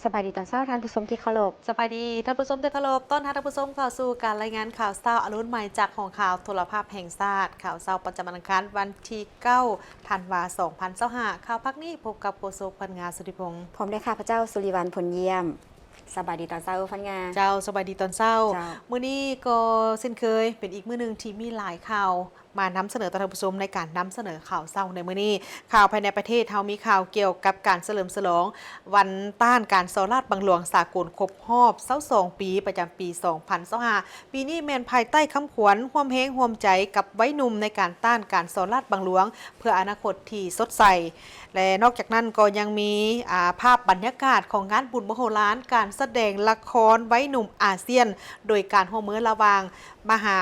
ສະບາຍດີຕອນເຊົ້າທ່ານຜູ້ຊົມທີ່ເຄົາລົບ. ສະບາຍດີທ່ານຜູ້ຊົມທີ່ເຄົາລົບ. ຕ້ອນຮັບທ່ານຜູ້ຊົມເຂົ້າສູ່ການລາຍງານຂ່າວເຊົ້າອະລຸນໃໝ່ຈາກຫ້ອງຂ່າວໂທລະພາບແຫ່ງຊາດ. ຂ່າວເຊົ້າປະຈຳວັນອັງຄານ ວັນທີເກົ້າ ທັນວາ ສອງພັນຊາວຫ້າ. ຂ່າວພາກນີ້ພົບກັບໂຄສົກ ພັນງາ ສຸທິພົງ ພ້ອມດ້ວຍຂ້າພະເຈົ້າ ສຸລິວັນ ພົນຢ້ຽມ. ສະບາຍດີຕອນເຊົ້າ ພັນງາ. ເຈົ້າ, ສະບາຍດີຕອນເຊົ້າ. ເຈົ້າ. ມື້ນີ້ກໍເຊັ່ນເຄີຍ ເປັນອີກມື້ໜຶ່ງທີ່ມີຫຼາຍຂ່າວ ມານຳສະເໜີຕໍ່ທ່ານຜູ້ຊົມໃນການນຳສະເໜີຂ່າວເຊົ້າໃນມື້ນີ້. ຂ່າວພາຍໃນປະເທດເຮົາມີຂ່າວກ່ຽວກັບການສະເຫຼີມສະຫຼອງວັນຕ້ານການສໍ້ລາດບັງຫຼວງສາກົນຄົບຮອບຊາວສອງປີ ປະຈຳປີສອງພັນຊາວຫ້າ. ປີນີ້ແມ່ນພາຍໃຕ້ຄຳຂວັນ ຮ່ວມແຮງຮ່ວມໃຈກັບໄວໜຸ່ມໃນການຕ້ານການສໍ້ລາດບັງຫຼວງ ເພື່ອອະນາຄົດທີ່ສົດໃສ. ແລະ ນອກຈາກນັ້ນກໍຍັງມີ ອາ ພາບບັນຍາກາດຂອງງານບຸນມະໂຫລານ ການສະແດງລະຄອນໄວໜຸ່ມອາຊຽນ ໂດຍການຮ່ວມມືລະຫວ່າງມະຫາ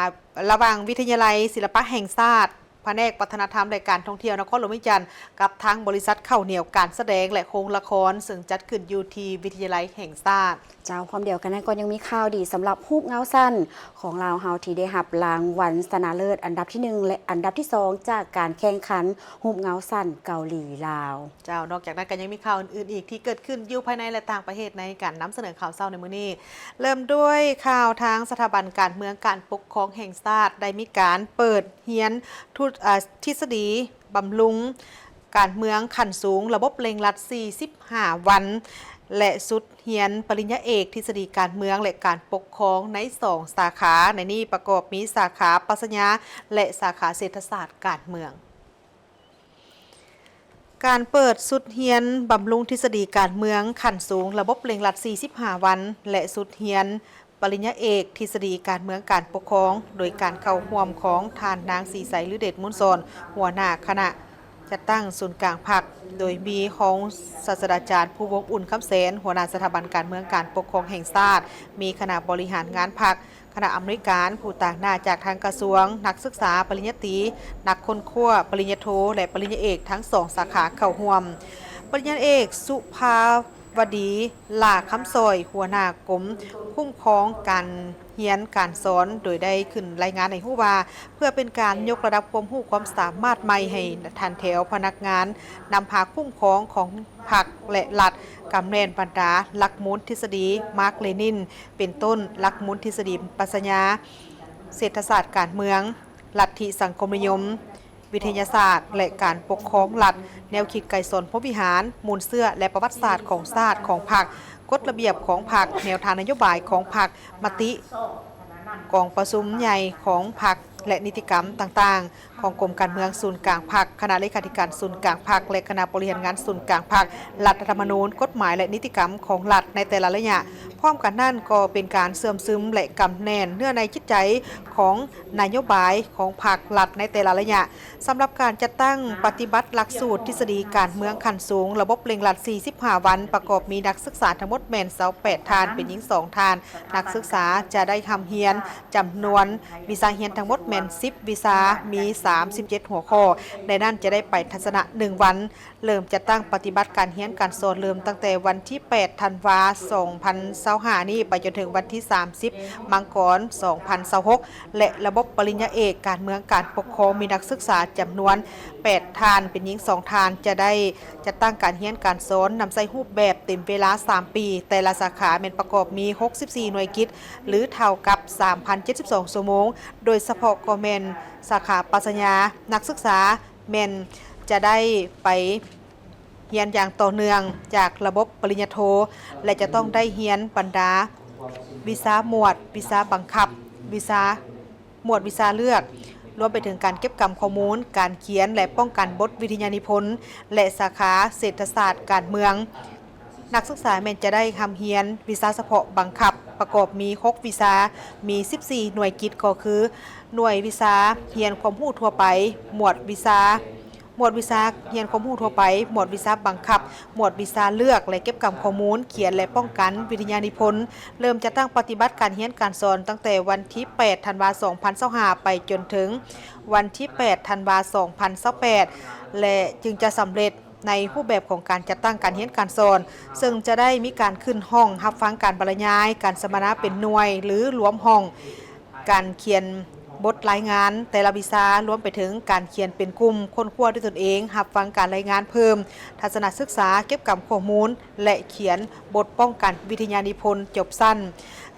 ລະຫວ່າງວິທະຍາໄລສິລະປະແຫ່ງຊາດ, ພະແນກວັດທະນະທຳ ແລະ ການທ່ອງທ່ຽວນະຄອນຫຼວງວຽງຈັນ ກັບທາງບໍລິສັດເຂົ້າໜຽວການສະແດງ ແລະ ໂຮງລະຄອນ ເຊິ່ງຈັດຂຶ້ນຢູ່ທີ່ວິທະຍາໄລແຫ່ງຊາດ. ເຈົ້າ, ພ້ອມດຽວກັນນັ້ນກໍຍັງມີຂ່າວດີສຳລັບຮູບເງົາສັ້ນຂອງລາວເຮົາ ທີ່ໄດ້ຮັບລາງວັນຊະນະເລີດອັນດັບທີໜຶ່ງ ແລະ ອັນດັບທີສອງ ຈາກການແຂ່ງຂັນຮູບເງົາສັ້ນເກົາຫຼີລາວ. ເຈົ້າ, ນອກຈາກນັ້ນກໍຍັງມີຂ່າວອື່ນໆອີກທີ່ເກີດຂຶ້ນຢູ່ພາຍໃນ ແລະ ຕ່າງປະເທດໃນການນຳສະເໜີຂ່າວເຊົ້າໃນມື້ນີ້. ເລີ່ມດ້ວຍຂ່າວທາງສະຖາບັນການເມືອງການປົກຄອງແຫ່ງຊາດ ໄດ້ມີການເປີດຮຽນທຸດ ອາ ທິດສະດີບຳລຸງການເມືອງຂັ້ນສູງ ລະບົບເລັ່ງລັດສີ່ສິບຫ້າວັນ ແລະ ຊຸດຮຽນປະລິນຍາເອກທິດສະດີການເມືອງ ແລະ ການປົກຄອງໃນສອງສາຂາ. ໃນນີ້ປະກອບມີສາຂາປັດຊະຍາ ແລະ ສາຂາເສດຖະສາດການເມືອງ. ການເປີດຊຸດຮຽນບຳລຸງທິດສະດີການເມືອງຂັ້ນສູງ ລະບົບເລັ່ງລັດສີ່ສິບຫ້າວັນ ແລະ ຊຸດຮຽນປະລິນຍາເອກທິດສະດີການເມືອງການປົກຄອງ ໂດຍການເຂົ້າຮ່ວມຂອງທ່ານນາງ ສີໃສ ລືເດດມູນສອນ ຫົວໜ້າຄະນະຈັດຕັ້ງສູນກາງພັກ, ໂດຍມີຮອງສາດສະດາຈານ ພູວົງ ອຸ່ນຄຳແສນ ຫົວໜ້າສະຖາບັນການເມືອງການປົກຄອງແຫ່ງຊາດ, ມີຄະນະບໍລິຫານງານພັກ, ຄະນະອຳນວຍການ, ຜູ້ຕາງໜ້າຈາກທາງກະຊວງ, ນັກສຶກສາປະລິນຍາຕີ, ນັກຄົ້ນຄວ້າປະລິນຍາໂທ ແລະ ປະລິນຍາເອກທັງສອງສາຂາເຂົ້າຮ່ວມ. ປະລິນຍາເອກ ສຸພາວະດີ ຫຼ້າຄຳສອຍ ຫົວໜ້າກົມຄຸ້ມຄອງການຮຽນການສອນ ໂດຍໄດ້ຂຶ້ນລາຍງານໃຫ້ຮູ້ວ່າ ເພື່ອເປັນການຍົກລະດັບຄວາມຮູ້ຄວາມສາມາດໃໝ່ໃຫ້ທ່ານແຖວພະນັກງານນຳພາຄຸ້ມຄອງຂອງພັກ ແລະ ລັດ, ກຳແໜ້ນບັນດາຫຼັກມູນທິດສະດີມາກເລນິນ ເປັນຕົ້ນ ຫຼັກມູນທິດສະດີປັດຊະຍາ, ເສດຖະສາດການເມືອງ, ລັດທິສັງຄົມນິຍົມ, ວິທະຍາສາດ ແລະ ການປົກຄອງລັດ, ແນວຄິດໄກສອນພົມວິຫານ, ມູນເຊື້ອ ແລະ ປະຫວັດສາດຂອງຊາດ, ຂອງພັກ, ກົດລະບຽບຂອງພັກ, ແນວທາງນະໂຍບາຍຂອງພັກ, ມະຕິກອງປະຊຸມໃຫຍ່ຂອງພັກ ແລະ ນິຕິກຳຕ່າງໆ ຂອງກົມການເມືອງສູນກາງພັກ, ຄະນະເລຂາທິການສູນກາງພັກ ແລະ ຄະນະບໍລິຫານງານສູນກາງພັກ, ລັດຖະທຳມະນູນ, ກົດໝາຍ ແລະ ນິຕິກຳຂອງລັດໃນແຕ່ລະໄລຍະ. ພ້ອມກັນນັ້ນກໍເປັນການເຊື່ອມຊຶມ ແລະ ກຳແໜ້ນເນື້ອໃນຈິດໃຈຂອງນະໂຍບາຍຂອງພັກລັດໃນແຕ່ລະໄລຍະ. ສຳລັບການຈັດຕັ້ງປະຕິບັດຫຼັກສູດທິດສະດີການເມືອງຂັ້ນສູງ ລະບົບເລັ່ງລັດສີ່ສິບຫ້າວັນ ປະກອບມີນັກສຶກສາທັງໝົດແມ່ນຊາວແປດທ່ານ, ເປັນຍິງສອງທ່ານ. ນັກສຶກສາຈະໄດ້ຮ່ຳຮຽນຈຳນວນວິຊາຮຽນທັງໝົດແມ່ນສິບວິຊາ, ມີສາມສິບເຈັດຫົວຂໍ້, ໃນນັ້ນຈະໄດ້ໄປທັດສະນະໜຶ່ງວັນ. ເລີ່ມຈັດຕັ້ງປະຕິບັດການຮຽນການສອນ ເລີ່ມຕັ້ງແຕ່ວັນທີແປດທັນວາ ສອງພັນຊາວຫ້ານີ້ ໄປຈົນເຖິງວັນທີສາມສິບມັງກອນ ສອງພັນຊາວຫົກ ແລະ ລະບົບປະລິນຍາເອກການເມືອງການປົກຄອງ ມີນັກສຶກສາຈຳນວນແປດທ່ານ, ເປັນຍິງສອງທ່ານ, ຈະໄດ້ຈັດຕັ້ງການຮຽນການສອນນຳໃຊ້ຮູບແບບເຕັມເວລາສາມປີ, ແຕ່ລະສາຂາແມ່ນປະກອບມີຫົກສິບສີ່ໜ່ວຍກິດ ຫຼື ເທົ່າກັບສາມພັນເຈັດສິບສອງຊົ່ວໂມງ, ໂດຍສະເພາະກໍແມ່ນສາຂາປັດຊະຍາ, ນັກສຶກສາ ແມ່ນຈະໄດ້ໄປຮຽນຢ່າງຕໍ່ເນື່ອງຈາກລະບົບປະລິນຍາໂທ ແລະ ຈະຕ້ອງໄດ້ຮຽນບັນດາວິຊາໝວດ, ວິຊາບັງຄັບ, ວິຊາ ໝວດວິຊາເລືອກ, ລວມໄປເຖິງການເກັບກຳຂໍ້ມູນ, ການຂຽນ ແລະ ປ້ອງກັນບົດວິທະຍານິພົນ ແລະ ສາຂາເສດຖະສາດການເມືອງ. ນັກສຶກສາແມ່ນຈະໄດ້ຮ່ຳຮຽນວິຊາສະເພາະບັງຄັບ ປະກອບມີຫົກວິຊາ, ມີສິບສີ່ໜ່ວຍກິດ ກໍຄື ໜ່ວຍວິຊາຮຽນຄວາມຮູ້ທົ່ວໄປ, ໝວດວິຊາ, ໝວດວິຊາຮຽນຄວາມຮູ້ທົ່ວໄປ, ໝວດວິຊາບັງຄັບ, ໝວດວິຊາເລືອກ ແລະ ເກັບກຳຂໍ້ມູນ, ຂຽນ ແລະ ປ້ອງກັນວິທະຍານິພົນ. ເລີ່ມຈັດຕັ້ງປະຕິບັດການຮຽນການສອນຕັ້ງແຕ່ວັນທີແປດທັນວາ ສອງພັນຊາວຫ້າ ໄປຈົນເຖິງວັນທີແປດທັນວາ ສອງພັນຊາວແປດ ແລະ ຈຶ່ງຈະສຳເລັດ ໃນຮູບແບບຂອງການຈັດຕັ້ງການຮຽນການສອນ, ເຊິ່ງຈະໄດ້ມີການຂຶ້ນຫ້ອງຮັບຟັງການບັນລະຍາຍ, ການສຳມະນາເປັນໜ່ວຍ ຫຼື ລວມຫ້ອງ, ການຂຽນ ບົດລາຍງານແຕ່ລະວິຊາ, ລວມໄປເຖິງການຂຽນເປັນກຸ່ມ, ຄົ້ນຄວ້າດ້ວຍຕົນເອງ, ຮັບຟັງການລາຍງານເພີ່ມ, ທັດສະນະສຶກສາ, ເກັບກຳຂໍ້ມູນ ແລະ ຂຽນບົດປ້ອງກັນວິທະຍານິພົນຈົບຊັ້ນ.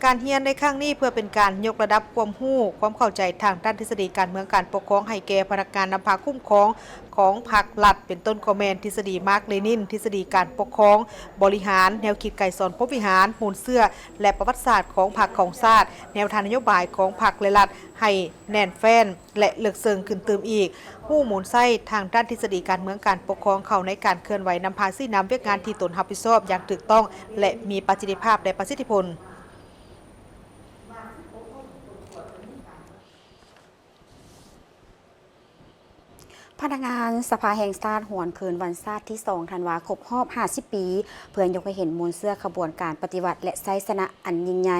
ການຮຽນໃນຄັ້ງນີ້ເພື່ອເປັນການຍົກລະດັບຄວາມຮູ້, ຄວາມເຂົ້າໃຈທາງດ້ານທິດສະດີການເມືອງການປົກຄອງໃຫ້ແກ່ພະນັກງານນຳພາຄຸ້ມຄອງຂອງພັກລັດ, ເປັນຕົ້ນກໍແມ່ນທິດສະດີມາກເລນິນ, ທິດສະດີການປົກຄອງບໍລິຫານ, ແນວຄິດໄກສອນພົມວິຫານ, ມູນເຊື້ອ ແລະ ປະຫວັດສາດຂອງພັກຂອງຊາດ, ແນວທາງນະໂຍບາຍຂອງພັກ ແລະ ລັດ ໃຫ້ແໜ້ນແຟ້ນ ແລະ ເລິກເຊິ່ງຂຶ້ນຕື່ມອີກ, ຮູ້ມູນໃຊ້ທາງດ້ານທິດສະດີການເມືອງການປົກຄອງເຂົ້າໃນການເຄື່ອນໄຫວນຳພາຊີ້ນຳວຽກງານທີ່ຕົນຮັບຜິດຊອບຢ່າງຖືກຕ້ອງ ແລະ ມີປະສິດທິພາບ ແລະ ປະສິດທິຜົນ. ພະນັກງານສະພາແຫ່ງຊາດຫວນຄືນວັນຊາດທີສອງທັນວາຄົບຮອບຫ້າສິບປີ ເພື່ອຍົກໃຫ້ເຫັນມູນເຊື້ອຂະບວນການປະຕິວັດ ແລະ ໄຊຊະນະອັນຍິ່ງໃຫຍ່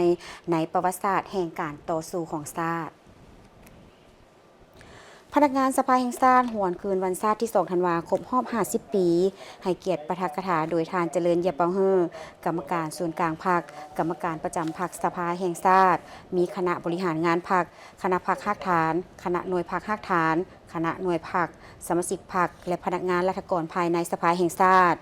ໃນປະຫວັດສາດແຫ່ງການຕໍ່ສູ້ຂອງຊາດ. ພະນັກງານສະພາແຫ່ງຊາດຫວນຄືນວັນຊາດທີສອງທັນວາຄົບຮອບຫ້າສິບປີ ໃຫ້ກຽດປາຖະກະຖາໂດຍທ່ານ ຈະເລີນ ເຢຍເປົາເຮີ ກຳມະການສູນກາງພັກ, ກຳມະການປະຈຳພັກສະພາແຫ່ງຊາດ, ມີຄະນະບໍລິຫານງານພັກ, ຄະນະພັກຮາກຖານ, ຄະນະໜ່ວຍພັກຮາກຖານ, ຄະນະໜ່ວຍພັກ, ສະມາຊິກພັກ ແລະ ພະນັກງານລັດຖະກອນພາຍໃນສະພາແຫ່ງຊາດ.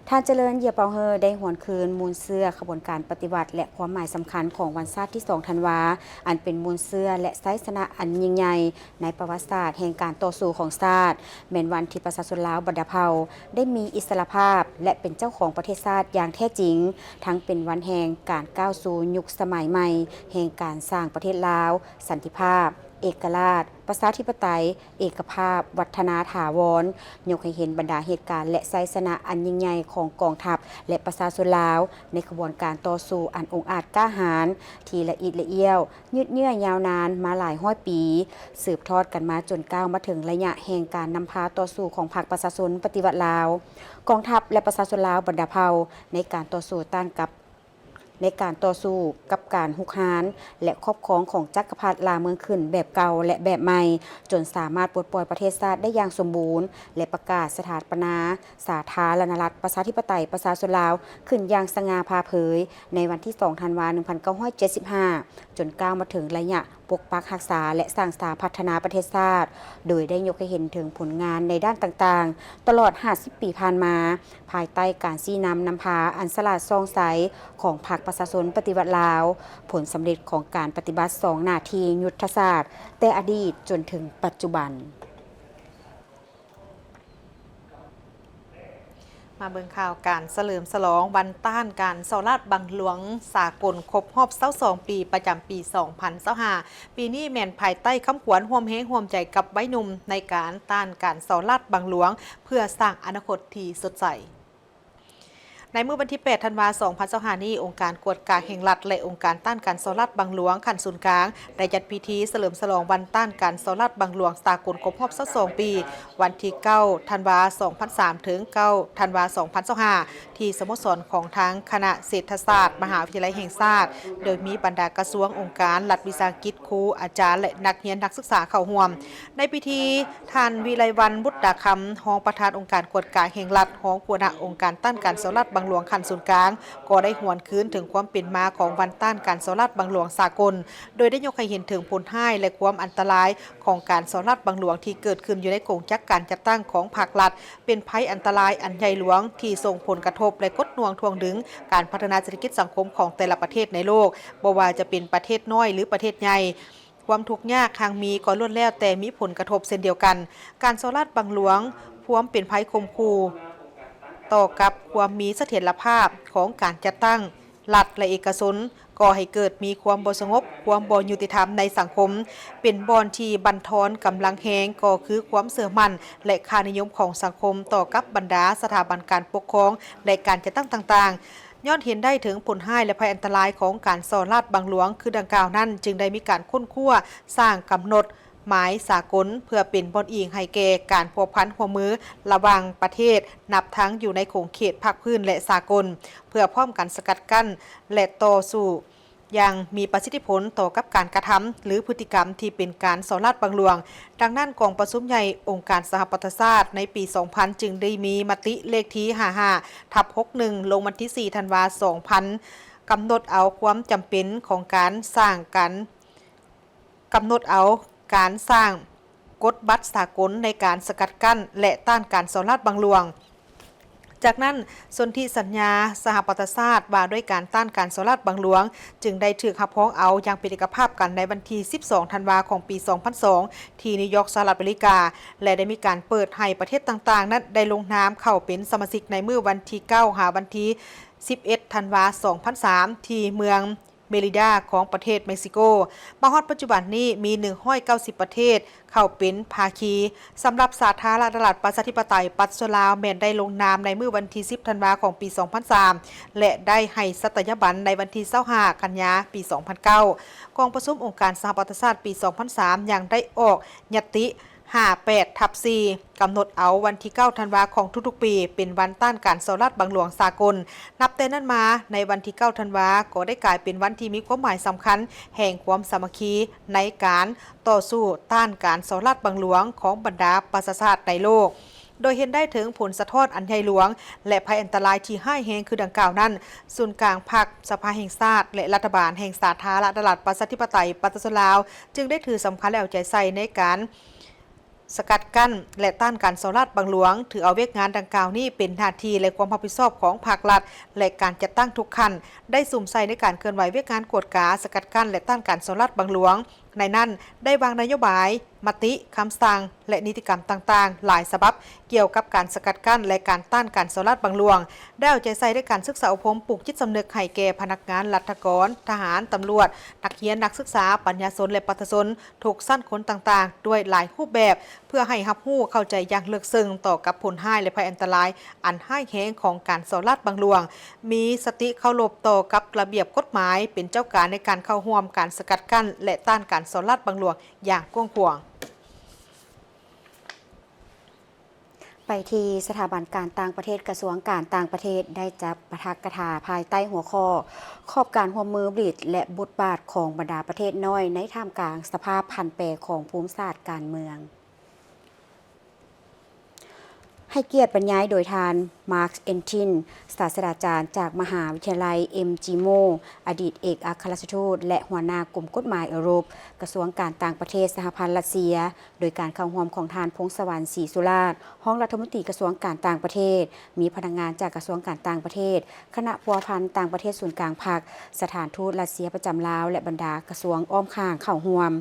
ທ່ານ ຈະເລີນ ເຢຍເປົາເຮີ ໄດ້ຫວນຄືນມູນເຊື້ອຂະບວນການປະຕິວັດ ແລະ ຄວາມໝາຍສຳຄັນຂອງວັນຊາດທີສອງທັນວາ, ອັນເປັນມູນເຊື້ອ ແລະ ໄຊຊະນະອັນຍິ່ງໃຫຍ່ໃນປະຫວັດສາດແຫ່ງການຕໍ່ສູ້ຂອງຊາດ, ແມ່ນວັນທີ່ປະຊາຊົນລາວບັນດາເຜົ່າໄດ້ມີອິດສະຫຼະພາບ ແລະ ເປັນເຈົ້າຂອງປະເທດຊາດຢ່າງແທ້ຈິງ, ທັງເປັນວັນແຫ່ງການກ້າວສູ່ຍຸກສະໄໝໃໝ່ແຫ່ງການສ້າງປະເທດລາວ, ສັນຕິພາບ, ເອກະລາດ, ປະຊາທິປະໄຕ, ເອກະພາບ, ວັດທະນາຖາວອນ, ຍົກໃຫ້ເຫັນບັນດາເຫດການ ແລະ ໄຊຊະນະອັນຍິ່ງໃຫຍ່ຂອງກອງທັບ ແລະ ປະຊາຊົນລາວ ໃນຂະບວນການຕໍ່ສູ້ອັນອົງອາດກ້າຫານ ທີ່ລະອິດລະອ້ຽວ, ຍືດເຍື້ອຍາວນານມາຫຼາຍຮ້ອຍປີ, ສືບທອດກັນມາຈົນກ້າວມາເຖິງໄລຍະແຫ່ງການນຳພາຕໍ່ສູ້ຂອງພັກປະຊາຊົນປະຕິວັດລາວ, ກອງທັບ ແລະ ປະຊາຊົນລາວບັນດາເຜົ່າ ໃນການຕໍ່ສູ້ຕ້ານກັບ ໃນການຕໍ່ສູ້ກັບການຮຸກຮານ ແລະ ຄອບຄອງຂອງຈັກກະພັດລ່າເມືອງຂຶ້ນແບບເກົ່າ ແລະ ແບບໃໝ່, ຈົນສາມາດປົດປ່ອຍປະເທດຊາດໄດ້ຢ່າງສົມບູນ ແລະ ປະກາດສະຖາປະນາສາທາລະນະລັດ ປະຊາທິປະໄຕ ປະຊາຊົນລາວ ຂຶ້ນຢ່າງສະຫງ່າຜ່າເຜີຍ ໃນວັນທີສອງ ທັນວາ ໜຶ່ງພັນເກົ້າຮ້ອຍເຈັດສິບຫ້າ ຈົນກ້າວມາເຖິງໄລຍະ ປົກປັກຮັກສາ ແລະ ສ້າງສາພັດທະນາປະເທດຊາດ, ໂດຍໄດ້ຍົກໃຫ້ເຫັນເຖິງຜົນງານໃນດ້ານຕ່າງໆ ຕະຫຼອດຫ້າສິບປີຜ່ານມາ, ພາຍໃຕ້ການຊີ້ນຳນຳພາອັນສະຫຼາດສ່ອງໃສຂອງພັກປະຊາຊົນປະຕິວັດລາວ, ຜົນສຳເລັດຂອງການປະຕິບັດສອງໜ້າທີ່ຍຸດທະສາດ ແຕ່ອະດີດຈົນເຖິງປັດຈຸບັນ. ມາເບິ່ງຂ່າວການສະເຫຼີມສະຫຼອງວັນຕ້ານການສໍ້ລາດບັງຫຼວງສາກົນຄົບຮອບຊາວສອງປີ ປະຈຳປີສອງພັນຊາວຫ້າ. ປີນີ້ແມ່ນພາຍໃຕ້ຄຳຂວັນຮ່ວມແຮງຮ່ວມໃຈກັບໄວໜຸ່ມໃນການຕ້ານການສໍ້ລາດບັງຫຼວງ ເພື່ອສ້າງອະນາຄົດທີ່ສົດໃສ. ໃນມື້ວັນທີແປດ ທັນວາ ສອງພັນຊາວຫ້ານີ້, ອົງການກວດກາແຫ່ງລັດ ແລະ ອົງການຕ້ານການສໍ້ລາດບັງຫຼວງຂັ້ນສູນກາງ ໄດ້ຈັດພິທີສະເຫຼີມສະຫຼອງວັນຕ້ານການສໍ້ລາດບັງຫຼວງສາກົນຄົບຮອບຊາວສອງປີ ວັນທີເກົ້າ ທັນວາ ສອງພັນສາມ ເຖິງ ເກົ້າ ທັນວາ ສອງພັນຊາວຫ້າ ທີ່ສະໂມສອນຂອງທາງຄະນະເສດຖະສາດ ມະຫາວິທະຍາໄລແຫ່ງຊາດ, ໂດຍມີບັນດາກະຊວງ, ອົງການ, ລັດວິສາຫະກິດ, ຄູ, ອາຈານ ແລະ ນັກຮຽນນັກສຶກສາເຂົ້າຮ່ວມ. ໃນພິທີ, ທ່ານ ວິໄລວັນ ບຸດຕາຄຳ ຮອງປະທານອົງການກວດກາແຫ່ງລັດ, ຮອງຫົວໜ້າອົງການຕ້ານການສໍ້ລາດບັງຫຼວງຂັ້ນສູນກາງ ກໍໄດ້ຫວນຄືນເຖິງຄວາມເປັນມາຂອງວັນຕ້ານການສໍ້ລາດບັງຫຼວງສາກົນ, ໂດຍໄດ້ຍົກໃຫ້ເຫັນເຖິງຜົນຮ້າຍ ແລະ ຄວາມອັນຕະລາຍຂອງການສໍ້ລາດບັງຫຼວງທີ່ເກີດຂຶ້ນຢູ່ໃນກົງຈັກການຈັດຕັ້ງຂອງພັກລັດ, ເປັນໄພອັນຕະລາຍອັນໃຫຍ່ຫຼວງທີ່ສົ່ງຜົນກະທົບ ແລະ ກົດໜ່ວງຖ່ວງດຶງການພັດທະນາເສດຖະກິດສັງຄົມຂອງແຕ່ລະປະເທດໃນໂລກ, ບໍ່ວ່າຈະເປັນປະເທດນ້ອຍ ຫຼື ປະເທດໃຫຍ່. ຄວາມທຸກຍາກຮັ່ງມີກໍລ້ວນແລ້ວແຕ່ມີຜົນກະທົບເຊັ່ນດຽວກັນ. ການສໍ້ລາດບັງຫຼວງ ພວມເປັນໄພຂົ່ມຂູ່ຕໍ່ກັບຄວາມມີສະຖຽນລະພາບຂອງການຈັດຕັ້ງລັດ ແລະ ເອກະຊົນ, ກໍ່ໃຫ້ເກີດມີຄວາມບໍ່ສະຫງົບ, ຄວາມບໍ່ຍຸຕິທຳໃນສັງຄົມ, ເປັນບ່ອນທີ່ບັນທອນກຳລັງແຮງ, ກໍຄືຄວາມເຊື່ອໝັ້ນ ແລະ ຄ່ານິຍົມຂອງສັງຄົມຕໍ່ກັບບັນດາສະຖາບັນການປົກຄອງ ແລະ ການຈັດຕັ້ງຕ່າງໆ. ຍ້ອນເຫັນໄດ້ເຖິງຜົນຮ້າຍ ແລະ ໄພອັນຕະລາຍຂອງການສໍ້ລາດບັງຫຼວງຄືດັ່ງກ່າວນັ້ນ, ຈຶ່ງໄດ້ມີການຄົ້ນຄວ້າ, ສ້າງກຳນົດໝາຍສາກົນ ເພື່ອເປັນບ່ອນອີງໃຫ້ແກ່ການພົວພັນຮ່ວມມືລະຫວ່າງປະເທດ, ນັບທັງຢູ່ໃນຂົງເຂດພາກພື້ນ ແລະ ສາກົນ, ເພື່ອພ້ອມກັນສະກັດກັ້ນ ແລະ ຕໍ່ສູ້ຢ່າງມີປະສິດທິຜົນຕໍ່ກັບການກະທຳ ຫຼື ພຶດຕິກຳທີ່ເປັນການສໍ້ລາດບັງຫຼວງ. ດັ່ງນັ້ນ, ກອງປະຊຸມໃຫຍ່ອົງການສະຫະປະຊາຊາດໃນປີສອງພັນ ຈຶ່ງໄດ້ມີມະຕິເລກທີຫ້າຫ້າ ທັບ ຫົກໜຶ່ງ ລົງວັນທີສີ່ ທັນວາ ສອງພັນ ກຳນົດເອົາຄວາມຈຳເປັນຂອງການສ້າງການ ກຳນົດເອົາ ການສ້າງກົດບັດສາກົນໃນການສະກັດກັ້ນ ແລະ ຕ້ານການສໍ້ລາດບັງຫຼວງ. ຈາກນັ້ນ, ສົນທິສັນຍາສະຫະປະຊາຊາດວ່າດ້ວຍການຕ້ານການສໍ້ລາດບັງຫຼວງ ຈຶ່ງໄດ້ຖືກຮັບຮອງເອົາຢ່າງເປັນເອກະພາບກັນໃນວັນທີສິບສອງ ທັນວາ ຂອງປີສອງພັນສອງ ທີ່ນິວຢອກ ສະຫະລັດອາເມລິກາ ແລະ ໄດ້ມີການເປີດໃຫ້ປະເທດຕ່າງໆນັ້ນໄດ້ລົງນາມເຂົ້າເປັນສະມາຊິກໃນມື້ວັນທີເກົ້າ ຫາວັນທີສິບເອັດ ທັນວາ ສອງພັນສາມ ທີ່ເມືອງ ເມລິດາ ຂອງປະເທດເມັກຊິໂກ. ມາຮອດປັດຈຸບັນນີ້ມີໜຶ່ງຮ້ອຍເກົ້າສິບປະເທດເຂົ້າເປັນພາຄີ. ສຳລັບສາທາລະນະລັດປະຊາທິປະໄຕປະຊາຊົນລາວ ແມ່ນໄດ້ລົງນາມໃນມື້ວັນທີສິບ ທັນວາ ຂອງປີສອງພັນສາມ ແລະ ໄດ້ໃຫ້ສັດຕະຍາບັນໃນວັນທີຊາວຫ້າ ກັນຍາ ປີສອງພັນເກົ້າ. ກອງປະຊຸມອົງການສະຫະປະຊາຊາດປີສອງພັນສາມ ຍັງໄດ້ອອກຍັດຕິ ຫ້າແປດທັບສີ່ ກຳນົດເອົາວັນທີເກົ້າ ທັນວາ ຂອງທຸກໆປີ ເປັນວັນຕ້ານການສໍ້ລາດບັງຫຼວງສາກົນ. ນັບແຕ່ນັ້ນມາ, ໃນວັນທີເກົ້າ ທັນວາ ກໍໄດ້ກາຍເປັນວັນທີ່ມີຄວາມໝາຍສຳຄັນແຫ່ງຄວາມສາມັກຄີໃນການຕໍ່ສູ້ຕ້ານການສໍ້ລາດບັງຫຼວງຂອງບັນດາປະຊາຊາດໃນໂລກ. ໂດຍເຫັນໄດ້ເຖິງຜົນສະທ້ອນອັນໃຫຍ່ຫຼວງ ແລະ ໄພອັນຕະລາຍທີ່ຮ້າຍແຮງຄືດັ່ງກ່າວນັ້ນ, ສູນກາງພັກ, ສະພາແຫ່ງຊາດ ແລະ ລັດຖະບານແຫ່ງສາທາລະນະລັດປະຊາທິປະໄຕປະຊາຊົນລາວ ຈຶ່ງໄດ້ຖືສຳຄັນ ແລະ ເອົາໃຈໃສ່ໃນການ ສະກັດກັ້ນ ແລະ ຕ້ານການສໍ້ລາດບັງຫຼວງ, ຖືເອົາວຽກງານດັ່ງກ່າວນີ້ເປັນໜ້າທີ່ ແລະ ຄວາມຮັບຜິດຊອບຂອງພາກລັດ ແລະ ການຈັດຕັ້ງທຸກຂັ້ນ, ໄດ້ສຸມໃສ່ໃນການເຄື່ອນໄຫວວຽກງານກວດກາ, ສະກັດກັ້ນ ແລະ ຕ້ານການສໍ້ລາດບັງຫຼວງ. ໃນນັ້ນ ໄດ້ວາງນະໂຍບາຍ, ມະຕິ, ຄຳສັ່ງ ແລະ ນິຕິກຳຕ່າງໆ ຫຼາຍສະບັບ ກ່ຽວກັບການສະກັດກັ້ນ ແລະ ການຕ້ານການສໍ້ລາດບັງຫຼວງ, ໄດ້ເອົາໃຈໃສ່ໃນການສຶກສາອົບຮົມ ປູກຈິດສຳນຶກໃຫ້ແກ່ພະນັກງານລັດຖະກອນ, ທະຫານ, ຕຳຫຼວດ, ນັກຮຽນ, ນັກສຶກສາ, ປັນຍາຊົນ ແລະ ປະຊາຊົນ ທຸກຊັ້ນຄົນຕ່າງໆ ດ້ວຍຫຼາຍຮູບແບບ ເພື່ອໃຫ້ຮັບຮູ້ເຂົ້າໃຈຢ່າງເລິກເຊິ່ງຕໍ່ກັບຜົນຮ້າຍ ແລະ ໄພອັນຕະລາຍອັນຮ້າຍແຮງຂອງການສໍ້ລາດບັງຫຼວງ, ມີສະຕິເຄົາລົບຕໍ່ກັບລະບຽບກົດໝາຍ, ເປັນເຈົ້າການໃນການເຂົ້າຮ່ວມການສະກັດກັ້ນ ແລະ ຕ້ານການສໍ້ລາດບັງຫຼວງຢ່າງກວ້າງຂວາງ. ໄປທີ່ສະຖາບັນການຕ່າງປະເທດ, ກະຊວງການຕ່າງປະເທດ ໄດ້ຈັດປາຖະກະຖາພາຍໃຕ້ຫົວຂໍ້ ຂອບການຮ່ວມມືບຣິກ ແລະ ບົດບາດຂອງບັນດາປະເທດນ້ອຍໃນທ່າມກາງສະພາບຜັນແປຂອງພູມສາດການເມືອງ. ໃຫ້ກຽດບັນຍາຍໂດຍທ່ານ ມາກ ເອັນທິນ ສາດສະດາຈານຈາກມະຫາວິທະຍາໄລ ເອັມຈີ ໂມ ອະດີດເອກອັກຄະລັດຖະທູດ ແລະ ຫົວໜ້າກົມກົດໝາຍເອີຣົບ ກະຊວງການຕ່າງປະເທດສະຫະພັນຣັດເຊຍ. ໂດຍການເຂົ້າຮ່ວມຂອງທ່ານ ພົງສະຫວັນ ສີສຸລາດ ຮອງລັດຖະມົນຕີກະຊວງການຕ່າງປະເທດ, ມີພະນັກງານຈາກກະຊວງການຕ່າງປະເທດ, ຄະນະພົວພັນຕ່າງປະເທດສູນກາງພັກ, ສະຖານທູດຣັດເຊຍປະຈຳລາວ ແລະ ບັນດາກະຊວງອ້ອມຂ້າງເຂົ້າຮ່ວມ.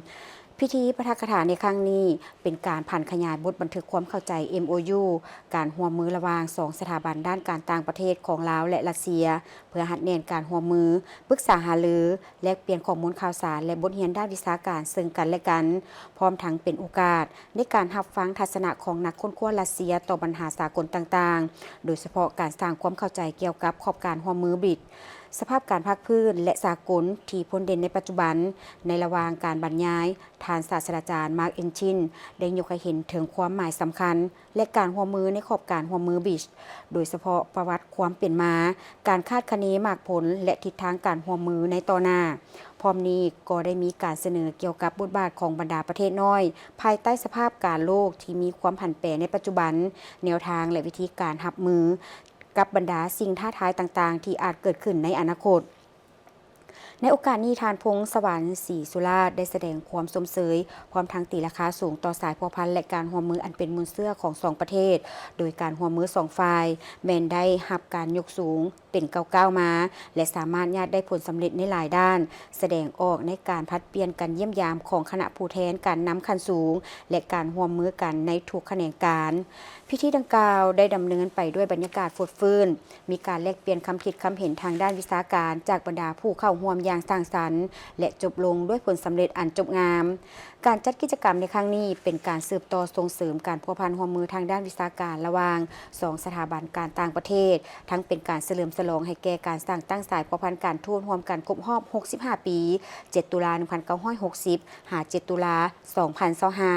ພິທີປາຖະກະຖາໃນຄັ້ງນີ້ ເປັນການຜັນຂະຫຍາຍບົດບັນທຶກຄວາມເຂົ້າໃຈ ເອັມໂອຢູ ການຮ່ວມມືລະຫວ່າງສອງສະຖາບັນດ້ານການຕ່າງປະເທດຂອງລາວ ແລະ ຣັດເຊຍ ເພື່ອຮັດແໜ້ນການຮ່ວມມື, ປຶກສາຫາລື, ແລກປ່ຽນຂໍ້ມູນຂ່າວສານ ແລະ ບົດຮຽນດ້ານວິຊາການເຊິ່ງກັນ ແລະ ກັນ, ພ້ອມທັງເປັນໂອກາດໃນການຮັບຟັງທັດສະນະຂອງນັກຄົ້ນຄວ້າຣັດເຊຍຕໍ່ບັນຫາສາກົນຕ່າງໆ, ໂດຍສະເພາະການສ້າງຄວາມເຂົ້າໃຈກ່ຽວກັບຂອບການຮ່ວມມືບຣິກ, ສະພາບການພາກພື້ນ ແລະ ສາກົນທີ່ພົ້ນເດັ່ນໃນປັດຈຸບັນ. ໃນລະຫວ່າງການບັນຍາຍ, ທ່ານສາດສະດາຈານ ມາກ ເອັນທິນ ໄດ້ຍົກໃຫ້ເຫັນເຖິງຄວາມໝາຍສຳຄັນ ແລະ ການຮ່ວມມືໃນຂອບການຮ່ວມມືບຣິກ ໂດຍສະເພາະປະຫວັດຄວາມເປັນມາ, ການຄາດຄະເນໝາກຜົນ ແລະ ທິດທາງການຮ່ວມມືໃນຕໍ່ໜ້າ. ພ້ອມນີ້ກໍໄດ້ມີການສະເໜີກ່ຽວກັບບົດບາດຂອງບັນດາປະເທດນ້ອຍ ພາຍໃຕ້ສະພາບການໂລກທີ່ມີຄວາມຜັນແປໃນປັດຈຸບັນ, ແນວທາງ ແລະ ວິທີການຮັບມືກັບບັນດາສິ່ງທ້າທາຍຕ່າງໆທີ່ອາດເກີດຂຶ້ນໃນອະນາຄົດ. ໃນໂອກາດນີ້, ທ່ານ ພົງສະຫວັນ ສີສຸລາດ ໄດ້ສະແດງຄວາມຊົມເຊີຍ ພ້ອມທັງຕີລາຄາສູງຕໍ່ສາຍພົວພັນ ແລະ ການຮ່ວມມືອັນເປັນມູນເຊື້ອຂອງສອງປະເທດ, ໂດຍການຮ່ວມມືສອງຝ່າຍແມ່ນໄດ້ຮັບການຍົກສູງເປັນກ້າວໆມາ ແລະ ສາມາດຍາດໄດ້ຜົນສຳເລັດໃນຫຼາຍດ້ານ, ສະແດງອອກໃນການຜັດປ່ຽນການຢ້ຽມຢາມຂອງຄະນະຜູ້ແທນການນຳຂັ້ນສູງ ແລະ ການຮ່ວມມືກັນໃນທຸກຂະແໜງການ. ພິທີດັ່ງກ່າວໄດ້ດຳເນີນໄປດ້ວຍບັນຍາກາດຟົດຟື້ນ, ມີການແລກປ່ຽນຄຳຄິດຄຳເຫັນທາງດ້ານວິຊາການຈາກບັນດາຜູ້ເຂົ້າຮ່ວມຢ່າງສ້າງສັນ ແລະ ຈົບລົງດ້ວຍຜົນສຳເລັດອັນຈົບງາມ. ການຈັດກິດຈະກຳໃນຄັ້ງນີ້ເປັນການສືບຕໍ່ສົ່ງເສີມການພົວພັນຮ່ວມມືທາງດ້ານວິຊາການລະຫວ່າງສອງສະຖາບັນການຕ່າງປະເທດ, ທັງເປັນການສະເຫຼີມສະຫຼອງໃຫ້ແກ່ການສ້າງຕັ້ງສາຍພົວພັນການທູດຮ່ວມກັນຄົບຮອບຫົກສິບຫ້າປີ, ເຈັດ ຕຸລາ ໜຶ່ງພັນເກົ້າຮ້ອຍຫົກສິບ ຫາ ເຈັດ ຕຸລາ ສອງພັນຊາວຫ້າ.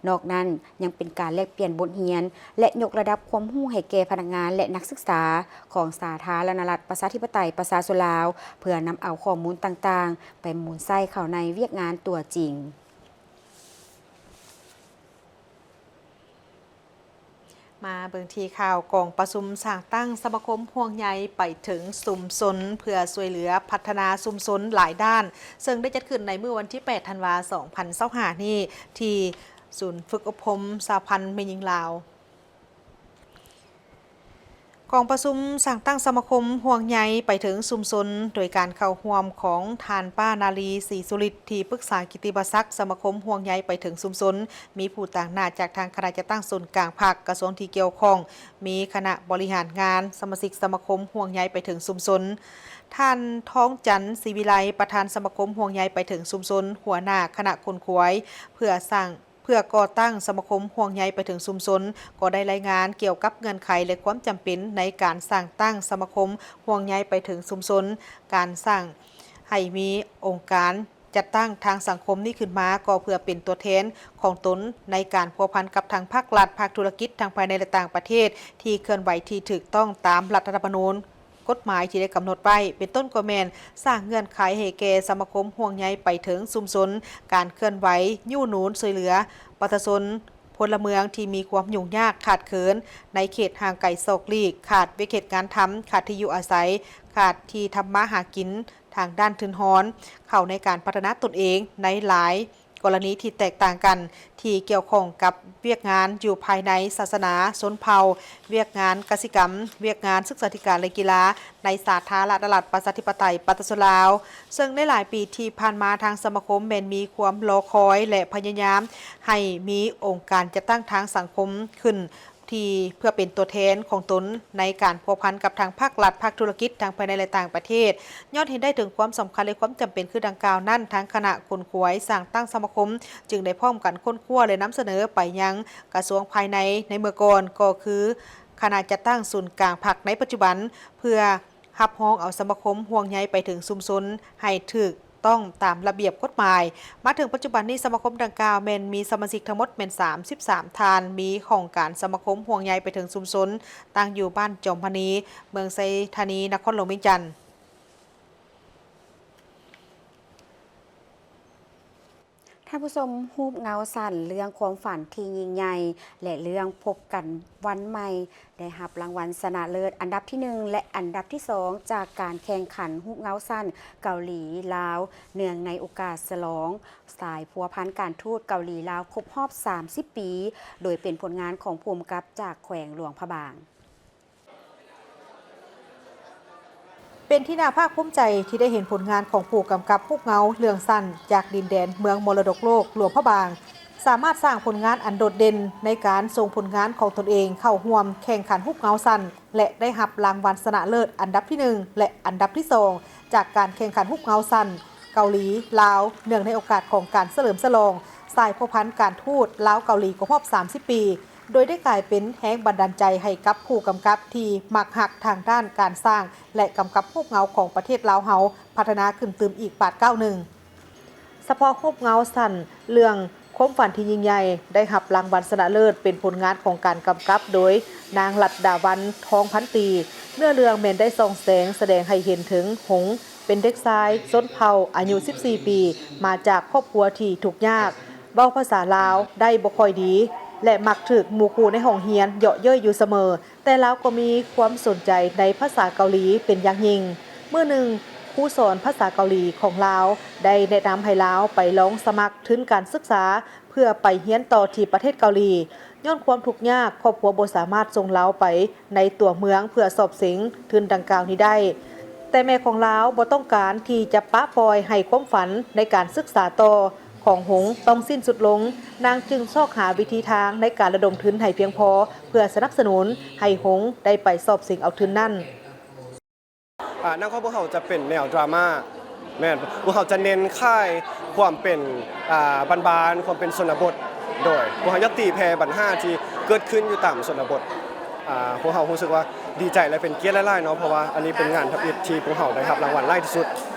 ນອກນັ້ນ ຍັງເປັນການແລກປ່ຽນບົດຮຽນ ແລະ ຍົກລະດັບຄວາມຮູ້ໃຫ້ແກ່ພະນັກງານ ແລະ ນັກສຶກສາຂອງສາທາລະນະລັດປະຊາທິປະໄຕປະຊາຊົນລາວ ເພື່ອນຳເອົາຂໍ້ມູນຕ່າງໆໄປໝູນໃຊ້ເຂົ້າໃນວຽກງານຕົວຈິງ. ມາເບິ່ງທີ່ຂ່າວ ກອງປະຊຸມສ້າງຕັ້ງສະມາຄົມຫ່ວງໃຍໄປເຖິງຊຸມຊົນ ເພື່ອຊ່ວຍເຫຼືອພັດທະນາຊຸມຊົນຫຼາຍດ້ານ ເຊິ່ງໄດ້ຈັດຂຶ້ນໃນມື້ວັນທີແປດ ທັນວາ ສອງພັນຊາວຫ້ານີ້ ທີ່ສູນຝຶກອົບຮົມສະຫະພັນແມ່ຍິງລາວ. ກອງປະຊຸມສ້າງຕັ້ງສະມາຄົມຫ່ວງໃຍໄປເຖິງຊຸມຊົນ ໂດຍການເຂົ້າຮ່ວມຂອງທ່ານ ປ້າ ນາລີ ສີສຸລິດ ທີ່ປຶກສາກິດຕິມະສັກສະມາຄົມຫ່ວງໃຍໄປເຖິງຊຸມຊົນ, ມີຜູ້ຕາງໜ້າຈາກທາງຄະນະຈັດຕັ້ງສູນກາງພັກ, ກະຊວງທີ່ກ່ຽວຂ້ອງ, ມີຄະນະບໍລິຫານງານ, ສະມາຊິກສະມາຄົມຫ່ວງໃຍໄປເຖິງຊຸມຊົນ, ທ່ານ ທອງຈັນ ສີວິໄລ ປະທານສະມາຄົມຫ່ວງໃຍໄປເຖິງຊຸມຊົນ, ຫົວໜ້າຄະນະຂົນຂວາຍ ເພື່ອສ້າງ ເພື່ອກໍ່ຕັ້ງສະມາຄົມຫ່ວງໃຍໄປເຖິງຊຸມຊົນ ກໍໄດ້ລາຍງານກ່ຽວກັບເງື່ອນໄຂ ແລະ ຄວາມຈຳເປັນໃນການສ້າງຕັ້ງສະມາຄົມຫ່ວງໃຍໄປເຖິງຊຸມຊົນ, ການສ້າງໃຫ້ມີອົງການຈັດຕັ້ງທາງສັງຄົມນີ້ຂຶ້ນມາ ກໍເພື່ອເປັນຕົວແທນຂອງຕົນໃນການພົວພັນກັບທາງພາກລັດ, ພາກທຸລະກິດ ທັງພາຍໃນ ແລະ ຕ່າງປະເທດ ທີ່ເຄື່ອນໄຫວທີ່ຖືກຕ້ອງຕາມລັດຖະທຳມະນູນ. ກົດໝາຍທີ່ໄດ້ກຳນົດໄວ້ ເປັນຕົ້ນກໍແມ່ນສ້າງເງື່ອນໄຂໃຫ້ແກ່ສະມາຄົມຫ່ວງໃຍໄປເຖິງຊຸມຊົນ, ການເຄື່ອນໄຫວຍູ້ໜູນຊ່ວຍເຫຼືອປະຊາຊົນ, ພົນລະເມືອງທີ່ມີຄວາມຫຍຸ້ງຍາກຂາດເຂີນໃນເຂດຫ່າງໄກສອກຫຼີກ, ຂາດວຽກເຮັດງານທຳ, ຂາດທີ່ຢູ່ອາໄສ, ຂາດທີ່ທຳມາຫາກິນທາງດ້ານທຶນຮອນ, ເຂົ້າໃນການພັດທະນາຕົນເອງໃນຫຼາຍ ກໍລະນີທີ່ແຕກຕ່າງກັນ ທີ່ກ່ຽວຂ້ອງກັບວຽກງານຢູ່ພາຍໃນ, ສາສະໜາ, ຊົນເຜົ່າ, ວຽກງານກະສິກຳ, ວຽກງານສຶກສາທິການ ແລະ ກິລາ ໃນສາທາລະນະລັດ ປະຊາທິປະໄຕ ປະຊາຊົນລາວ. ເຊິ່ງໃນຫຼາຍປີທີ່ຜ່ານມາ ທາງສະມາຄົມແມ່ນມີຄວາມລໍຄອຍ ແລະ ພະຍາຍາມໃຫ້ມີອົງການຈັດຕັ້ງທາງສັງຄົມຂຶ້ນ ທີ່ເພື່ອເປັນຕົວແທນຂອງຕົນໃນການພົວພັນກັບທາງພາກລັດ, ພາກທຸລະກິດ ທັງພາຍໃນ ແລະ ຕ່າງປະເທດ. ຍ້ອນເຫັນໄດ້ເຖິງຄວາມສຳຄັນ ແລະ ຄວາມຈຳເປັນຄືດັ່ງກ່າວນັ້ນ, ທາງຄະນະຂົນຂວາຍສ້າງຕັ້ງສະມາຄົມ ຈຶ່ງໄດ້ພ້ອມກັນຄົ້ນຄວ້າ ແລະ ນຳສະເໜີໄປຍັງກະຊວງພາຍໃນໃນເມື່ອກ່ອນ, ກໍຄືຄະນະຈັດຕັ້ງສູນກາງພັກໃນປັດຈຸບັນ, ເພື່ອ ຮັບຮອງເອົາສະມາຄົມຫ່ວງໃຍໄປເຖິງຊຸມຊົນໃຫ້ຖືກຕ້ອງຕາມລະບຽບກົດໝາຍ. ມາເຖິງປັດຈຸບັນນີ້ ສະມາຄົມດັ່ງກ່າວແມ່ນມີສະມາຊິກທັງໝົດແມ່ນສາມສິບສາມທ່ານ, ມີຫ້ອງການສະມາຄົມຫ່ວງໃຍໄປເຖິງຊຸມຊົນ ຕັ້ງຢູ່ບ້ານຈອມມະນີ, ເມືອງໄຊທານີ, ນະຄອນຫຼວງວຽງຈັນ. ທ່ານຜູ້ຊົມ, ຮູບເງົາສັ້ນເລື່ອງຄວາມຝັນທີ່ຍິ່ງໃຫຍ່ ແລະ ເລື່ອງພົບກັນວັນໃໝ່ ໄດ້ຮັບລາງວັນຊະນະເລີດອັນດັບທີໜຶ່ງ ແລະ ອັນດັບທີສອງ ຈາກການແຂ່ງຂັນຮູບເງົາສັ້ນເກົາຫຼີ-ລາວ ເນື່ອງໃນໂອກາດສະຫຼອງສາຍພົວພັນການທູດເກົາຫຼີ-ລາວຄົບຮອບສາມສິບປີ, ໂດຍເປັນຜົນງານຂອງຜູ້ກຳກັບຈາກແຂວງຫຼວງພະບາງ. ເປັນທີ່ໜ້າພາກພູມໃຈທີ່ໄດ້ເຫັນຜົນງານຂອງຜູ້ກຳກັບຮູບເງົາເລື່ອງສັ້ນຈາກດິນແດນເມືອງມໍລະດົກໂລກຫຼວງພະບາງ, ສາມາດສ້າງຜົນງານອັນໂດດເດັ່ນໃນການສົ່ງຜົນງານຂອງຕົນເອງເຂົ້າຮ່ວມແຂ່ງຂັນຮູບເງົາສັ້ນ ແລະ ໄດ້ຮັບລາງວັນຊະນະເລີດອັນດັບທີໜຶ່ງ ແລະ ອັນດັບທີສອງ ຈາກການແຂ່ງຂັນຮູບເງົາສັ້ນເກົາຫຼີ-ລາວ ເນື່ອງໃນໂອກາດຂອງການສະເຫຼີມສະຫຼອງສາຍພົວພັນການທູດລາວເກົາຫຼີຄົບຮອບສາມສິບປີ. ໂດຍໄດ້ກາຍເປັນແຮງບັນດານໃຈໃຫ້ກັບຜູ້ກຳກັບທີ່ມັກຮັກທາງດ້ານການສ້າງ ແລະ ກຳກັບຮູບເງົາຂອງປະເທດລາວເຮົາພັດທະນາຂຶ້ນຕື່ມອີກບາດກ້າວໜຶ່ງ. ສະເພາະຮູບເງົາສັ້ນເລື່ອງຄວາມຝັນທີ່ຍິ່ງໃຫຍ່ ໄດ້ຮັບລາງວັນຊະນະເລີດເປັນຜົນງານຂອງການກຳກັບໂດຍນາງລັດດາວັນ ທອງພັນຕີ. ເນື້ອເລື່ອງແມ່ນໄດ້ສ່ອງແສງສະແດງໃຫ້ເຫັນເຖິງຫົງ ເປັນເດັກຊາຍຊົນເຜົ່າອາຍຸສິບສີ່ປີ ມາຈາກຄອບຄົວທີ່ທຸກຍາກ, ເວົ້າພາສາລາວໄດ້ບໍ່ຄ່ອຍດີ ແລະ ມັກຖືກໝູ່ຄູ່ໃນຫ້ອງຮຽນເຍາະເຍີ້ຍຢູ່ສະເໝີ, ແຕ່ລາວກໍມີຄວາມສົນໃຈໃນພາສາເກົາຫຼີເປັນຢ່າງຍິ່ງ. ມື້ໜຶ່ງ, ຄູສອນພາສາເກົາຫຼີຂອງລາວໄດ້ແນະນຳໃຫ້ລາວໄປລອງສະໝັກທຶນການສຶກສາ ເພື່ອໄປຮຽນຕໍ່ທີ່ປະເທດເກົາຫຼີ. ຍ້ອນຄວາມທຸກຍາກ, ຄອບຄົວບໍ່ສາມາດສົ່ງລາວໄປໃນຕົວເມືອງເພື່ອສອບເສັງທຶນດັ່ງກ່າວນີ້ໄດ້. ແຕ່ແມ່ຂອງລາວບໍ່ຕ້ອງການທີ່ຈະປະປ່ອຍໃຫ້ຄວາມຝັນໃນການສຶກສາຕໍ່ຂອງຫົງຕ້ອງສິ້ນສຸດລົງ. ນາງຈຶ່ງຊອກຫາວິທີທາງໃນການລະດົມທຶນໃຫ້ພຽງພໍ ເພື່ອສະໜັບສະໜູນໃຫ້ຫົງໄດ້ໄປສອບເສັງເອົາທຶນນັ້ນ. ອ່າ ໜັງຂອງພວກເຮົາຈະເປັນແນວດຣາມາ, ແມ່ນ ພວກເຮົາຈະເນັ້ນຂາຍຄວາມເປັນ ອ່າ ບ້ານໆ ຄວາມເປັນຊົນນະບົດ, ໂດຍພວກເຮົາຢາກຕີແຜ່ບັນຫາທີ່ເກີດຂຶ້ນຢູ່ຕາມຊົນນະບົດ. ອ່າ ພວກເຮົາຮູ້ສຶກວ່າດີໃຈ ແລະ ເປັນກຽດຫຼາຍໆ ເນາະ, ເພາະວ່າອັນນີ້ເປັນງານທຳອິດທີ່ພວກເຮົາໄດ້ຮັບລາງວັນຫຼາຍທີ່ສຸດ,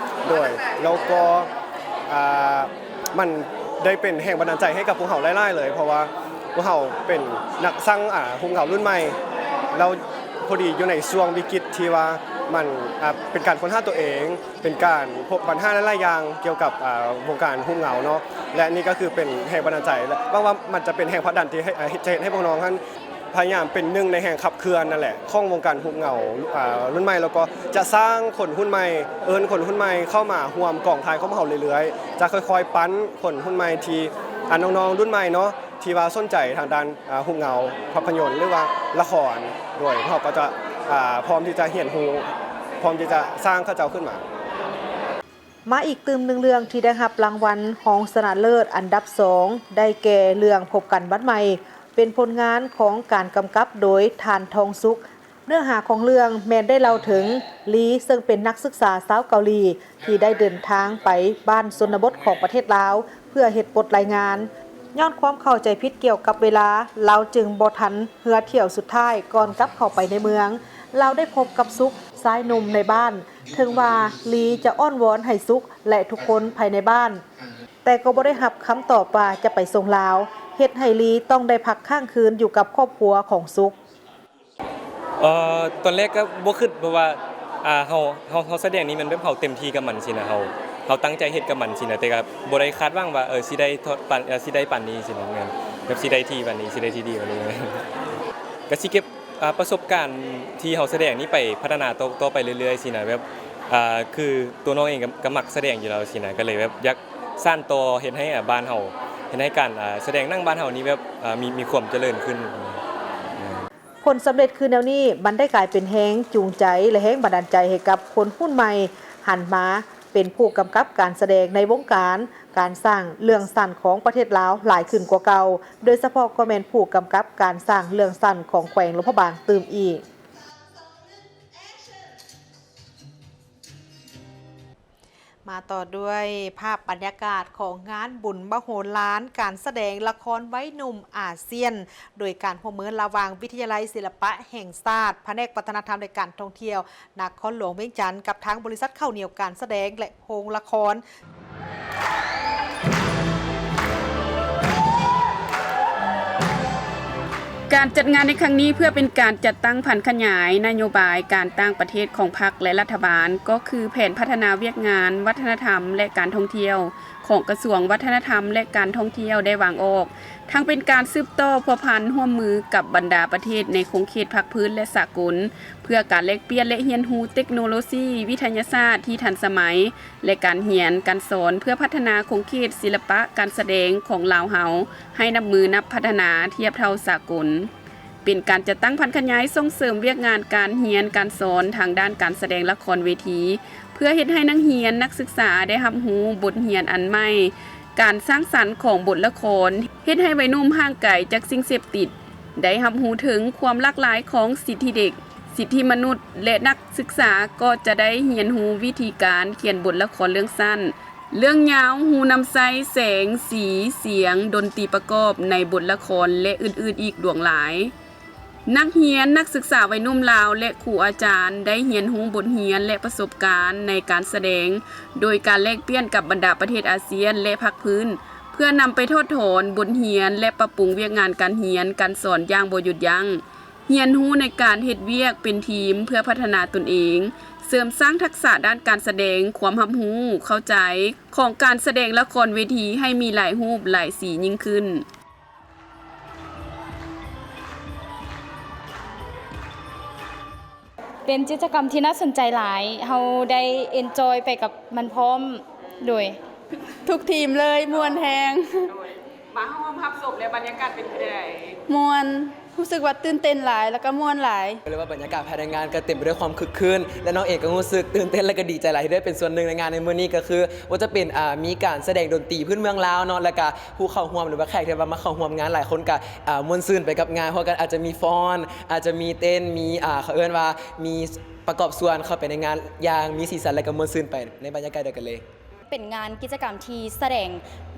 ໂດຍ ແລ້ວກໍ ອ່າ ມັນໄດ້ເປັນແຮງບັນດານໃຈໃຫ້ກັບພວກເຮົາຫຼາຍໆ ເລີຍ, ເພາະວ່າພວກເຮົາເປັນນັກສ້າງ ອ່າ ຮູບເງົາລຸ້ນໃໝ່, ແລ້ວພໍດີຢູ່ໃນຊ່ວງວິກິດທີ່ວ່າມັນ ອ່າ ເປັນການຄົ້ນຫາຕົວເອງ, ເປັນການພົບບັນຫາຫຼາຍໆຢ່າງກ່ຽວກັບ ອ່າ ວົງການຮູບເງົາເນາະ, ແລະ ນີ້ກໍຄືເປັນແຮງບັນດານໃຈ ແລະ ຫວັງວ່າມັນຈະເປັນແຮງຜັກດັນທີ່ໃຫ້ ອ່າ ເຮັດ ຈະເຮັດໃຫ້ພວກນ້ອງຫັ້ນ ພະຍາຍາມເປັນໜຶ່ງໃນແຮງຂັບເຄື່ອນນັ້ນແຫຼະ ຂອງວົງການຮູບເງົາ ອາ ລຸ້ນໃໝ່ ແລ້ວກໍຈະສ້າງຄົນຮຸ່ນໃໝ່ ເອີ້ນຄົນຮຸ່ນໃໝ່ເຂົ້າມາຮ່ວມກອງຖ່າຍຂອງເຮົາເລື້ອຍໆ ຈະຄ່ອຍໆປັ້ນຄົນຮຸ່ນໃໝ່ທີ່ ອາ ນ້ອງໆລຸ້ນໃໝ່ເນາະ ທີ່ວ່າສົນໃຈທາງດ້ານ ອາ ຮູບເງົາ ພາບພະຍົນ ຫຼືວ່າລະຄອນ ໂດຍເຮົາກໍຈະ ອາ ພ້ອມທີ່ຈະຮຽນຮູ້ ພ້ອມທີ່ຈະສ້າງເຂົາເຈົ້າຂຶ້ນມາ. ມາອີກຕື່ມໜຶ່ງເລື່ອງທີ່ໄດ້ຮັບລາງວັນຮອງຊະນະເລີດອັນດັບສອງ ໄດ້ແກ່ເລື່ອງພົບກັນບັດໃໝ່ ເປັນຜົນງານຂອງການກຳກັບໂດຍທ່ານ ທອງສຸກ. ເນື້ອຫາຂອງເລື່ອງແມ່ນໄດ້ເລົ່າເຖິງ ລີ ເຊິ່ງເປັນນັກສຶກສາຊາວເກົາຫຼີ ທີ່ໄດ້ເດີນທາງໄປບ້ານຊົນນະບົດຂອງປະເທດລາວ ເພື່ອເຮັດບົດລາຍງານ. ຍ້ອນຄວາມເຂົ້າໃຈຜິດກ່ຽວກັບເວລາ, ລາວຈຶ່ງບໍ່ທັນເຮືອຖ້ຽວສຸດທ້າຍກ່ອນກັບເຂົ້າໄປໃນເມືອງ. ລາວໄດ້ພົບກັບສຸກ, ຊາຍໜຸ່ມໃນບ້ານ. ເຖິງວ່າລີຈະອ້ອນວອນໃຫ້ສຸກ ແລະ ທຸກຄົນພາຍໃນບ້ານ, ແຕ່ກໍບໍ່ໄດ້ຮັບຄຳຕອບວ່າຈະໄປສົ່ງລາວ, ເຮັດໃຫ້ລີຕ້ອງໄດ້ພັກຄ້າງຄືນຢູ່ກັບຄອບຄົວຂອງສຸກ. ເອີ ຕອນແລກກໍບໍ່ຄິດ ເພາະວ່າ ອ່າ ເຮົາ ເຮົາ ເຮົາສະແດງນີ້ແມ່ນແບບເຮົາເຕັມທີ່ກັບມັນຊີ້ນະ ເຮົາ ເຮົາຕັ້ງໃຈເຮັດກັບມັນຊີ້ນະ ແຕ່ກໍບໍ່ໄດ້ຄາດຫວັງວ່າ ເອີ ຊິໄດ້ເທົ່າ ປານ ເອີ ຊິໄດ້ປານນີ້ຊີ້ນະ ແມ່ນ ແບບຊິໄດ້ທີ່ປານນີ້ ຊິໄດ້ທີ່ດີປານນີ້ ກໍຊິເກັບ ອ່າ ປະສົບການທີ່ເຮົາສະແດງນີ້ໄປພັດທະນາຕໍ່ ຕໍ່ໄປເລື້ອຍໆຊີ້ນະ ແບບ ອ່າ ຄືຕົວນ້ອງເອງກໍ ກໍມັກສະແດງຢູ່ແລ້ວຊີ້ນະ ກໍເລີຍແບບຢາກສານຕໍ່ເຮັດໃຫ້ ອ່າ ບ້ານເຮົາ ເຮັດໃຫ້ການ ອ່າ ສະແດງໜັງບ້ານເຮົານີ້ແບບ ອ່າ ມີ ມີຄວາມຈະເລີນຂຶ້ນ. ຜົນສຳເລັດຄືແນວນີ້ ມັນໄດ້ກາຍເປັນແຮງຈູງໃຈ ແລະ ແຮງບັນດານໃຈໃຫ້ກັບຄົນຮຸ່ນໃໝ່ ຫັນມາເປັນຜູ້ກຳກັບການສະແດງໃນວົງການ ການສ້າງເລື່ອງສັ້ນຂອງປະເທດລາວຫຼາຍຂຶ້ນກວ່າເກົ່າ, ໂດຍສະເພາະກໍແມ່ນຜູ້ກຳກັບການສ້າງເລື່ອງສັ້ນຂອງແຂວງຫຼວງພະບາງຕື່ມອີກ. ມາຕໍ່ດ້ວຍພາບບັນຍາກາດຂອງງານບຸນມະໂຫລານ ການສະແດງລະຄອນໄວໜຸ່ມອາຊຽນ ໂດຍການຮ່ວມມືລະຫວ່າງວິທະຍາໄລສິລະປະແຫ່ງຊາດ, ພະແນກວັດທະນະທຳ ແລະ ການທ່ອງທ່ຽວ ນະຄອນຫຼວງວຽງຈັນ ກັບທາງບໍລິສັດເຂົ້າໜຽວການສະແດງ ແລະ ໂຮງລະຄອນ. ການຈັດງານໃນຄັ້ງນີ້ ເພື່ອເປັນການຈັດຕັ້ງຜັນຂະຫຍາຍນະໂຍບາຍການຕ່າງປະເທດຂອງພັກ ແລະ ລັດຖະບານ, ກໍຄືແຜນພັດທະນາວຽກງານວັດທະນະທຳ ແລະ ການທ່ອງທ່ຽວ ຂອງກະຊວງວັດທະນະທຳ ແລະ ການທ່ອງທ່ຽວໄດ້ວາງອອກ, ທັງເປັນການສືບຕໍ່ພົວພັນຮ່ວມມືກັບບັນດາປະເທດໃນຂົງເຂດພາກພື້ນ ແລະ ສາກົນ ເພື່ອການແລກປ່ຽນ ແລະ ຮຽນຮູ້ເຕັກໂນໂລຊີ, ວິທະຍາສາດທີ່ທັນສະໄໝ ແລະ ການຮຽນການສອນ ເພື່ອພັດທະນາຂົງເຂດສິລະປະການສະແດງຂອງລາວເຮົາ ໃຫ້ນັບມື້ນັບພັດທະນາທຽບເທົ່າສາກົນ. ເປັນການຈັດຕັ້ງຜັນຂະຫຍາຍສົ່ງເສີມວຽກງານການຮຽນການສອນທາງດ້ານການສະແດງລະຄອນເວທີ ເພື່ອເຮັດໃຫ້ນັກຮຽນນັກສຶກສາໄດ້ຮັບຮູ້ບົດຮຽນອັນໃໝ່, ການສ້າງສັນຂອງບົດລະຄອນ ເຮັດໃຫ້ໄວໜຸ່ມຫ່າງໄກຈາກສິ່ງເສບຕິດ, ໄດ້ຮັບຮູ້ເຖິງຄວາມຫຼາກຫຼາຍຂອງສິດທິເດັກ, ສິດທິມະນຸດ ແລະ ນັກສຶກສາກໍຈະໄດ້ຮຽນຮູ້ວິທີການຂຽນບົດລະຄອນເລື່ອງສັ້ນ, ເລື່ອງຍາວ, ຮູ້ນຳໃຊ້ແສງ, ສີ, ສຽງ, ດົນຕີປະກອບໃນບົດລະຄອນ ແລະ ອື່ນໆອີກຫຼວງຫຼາຍ. ນັກຮຽນ, ນັກສຶກສາໄວໜຸ່ມລາວ ແລະ ຄູອາຈານ ໄດ້ຮຽນຮູ້ບົດຮຽນ ແລະ ປະສົບການໃນການສະແດງ ໂດຍການແລກປ່ຽນກັບບັນດາປະເທດອາຊຽນ ແລະ ພາກພື້ນ ເພື່ອນຳໄປຖອດຖອນບົດຮຽນ ແລະ ປັບປຸງວຽກງານການຮຽນການສອນຢ່າງບໍ່ຢຸດຢັ້ງ, ຮຽນຮູ້ໃນການເຮັດວຽກເປັນທີມເພື່ອພັດທະນາຕົນເອງ, ເສີມສ້າງທັກສະດ້ານການສະແດງ, ຄວາມຮັບຮູ້ເຂົ້າໃຈຂອງການສະແດງລະຄອນເວທີໃຫ້ມີຫຼາຍຮູບຫຼາຍສີຍິ່ງຂຶ້ນ. ເປັນກິດຈະກຳທີ່ໜ້າສົນໃຈຫຼາຍ, ເຮົາໄດ້ເອັນຈອຍໄປກັບມັນພ້ອມ. ໂດຍ ທຸກທີມເລີຍ, ມ່ວນແຮງ. ໂດຍ ມາຮ່ວມຮັບຊົມແລ້ວບັນຍາກາດເປັນຈັ່ງໃດ? ມ່ວນ. ຮູ້ສຶກວ່າຕື່ນເຕັ້ນຫຼາຍ ແລ້ວກໍມ່ວນຫຼາຍ. ເລີຍວ່າບັນຍາກາດພາຍໃນງານກໍເຕັມໄປດ້ວຍຄວາມຄຶກຄື້ນ ແລະ ນ້ອງເອງກໍຮູ້ສຶກຕື່ນເຕັ້ນ ແລະ ກໍດີໃຈຫຼາຍທີ່ໄດ້ເປັນສ່ວນໜຶ່ງໃນງານໃນມື້ນີ້ ກໍຄືວ່າຈະເປັນ ອາ ມີການສະແດງດົນຕີພື້ນເມືອງລາວເນາະ ແລ້ວກໍຜູ້ເຂົ້າຮ່ວມ ຫຼືວ່າແຂກທີ່ວ່າມາເຂົ້າຮ່ວມງານຫຼາຍຄົນກໍ ອາ ມ່ວນຊື່ນໄປກັບງານ ເພາະກໍອາດຈະມີຟ້ອນ ອາດຈະມີເຕັ້ນ ມີ ອາ ເຂົາເອີ້ນວ່າມີປະກອບສ່ວນເຂົ້າໄປໃນງານຢ່າງມີສີສັນ ແລະ ກໍມ່ວນຊື່ນໄປໃນບັນຍາກາດດຽວກັນເລີຍ. ເປັນງານກິດຈະກຳທີ່ສະແດງ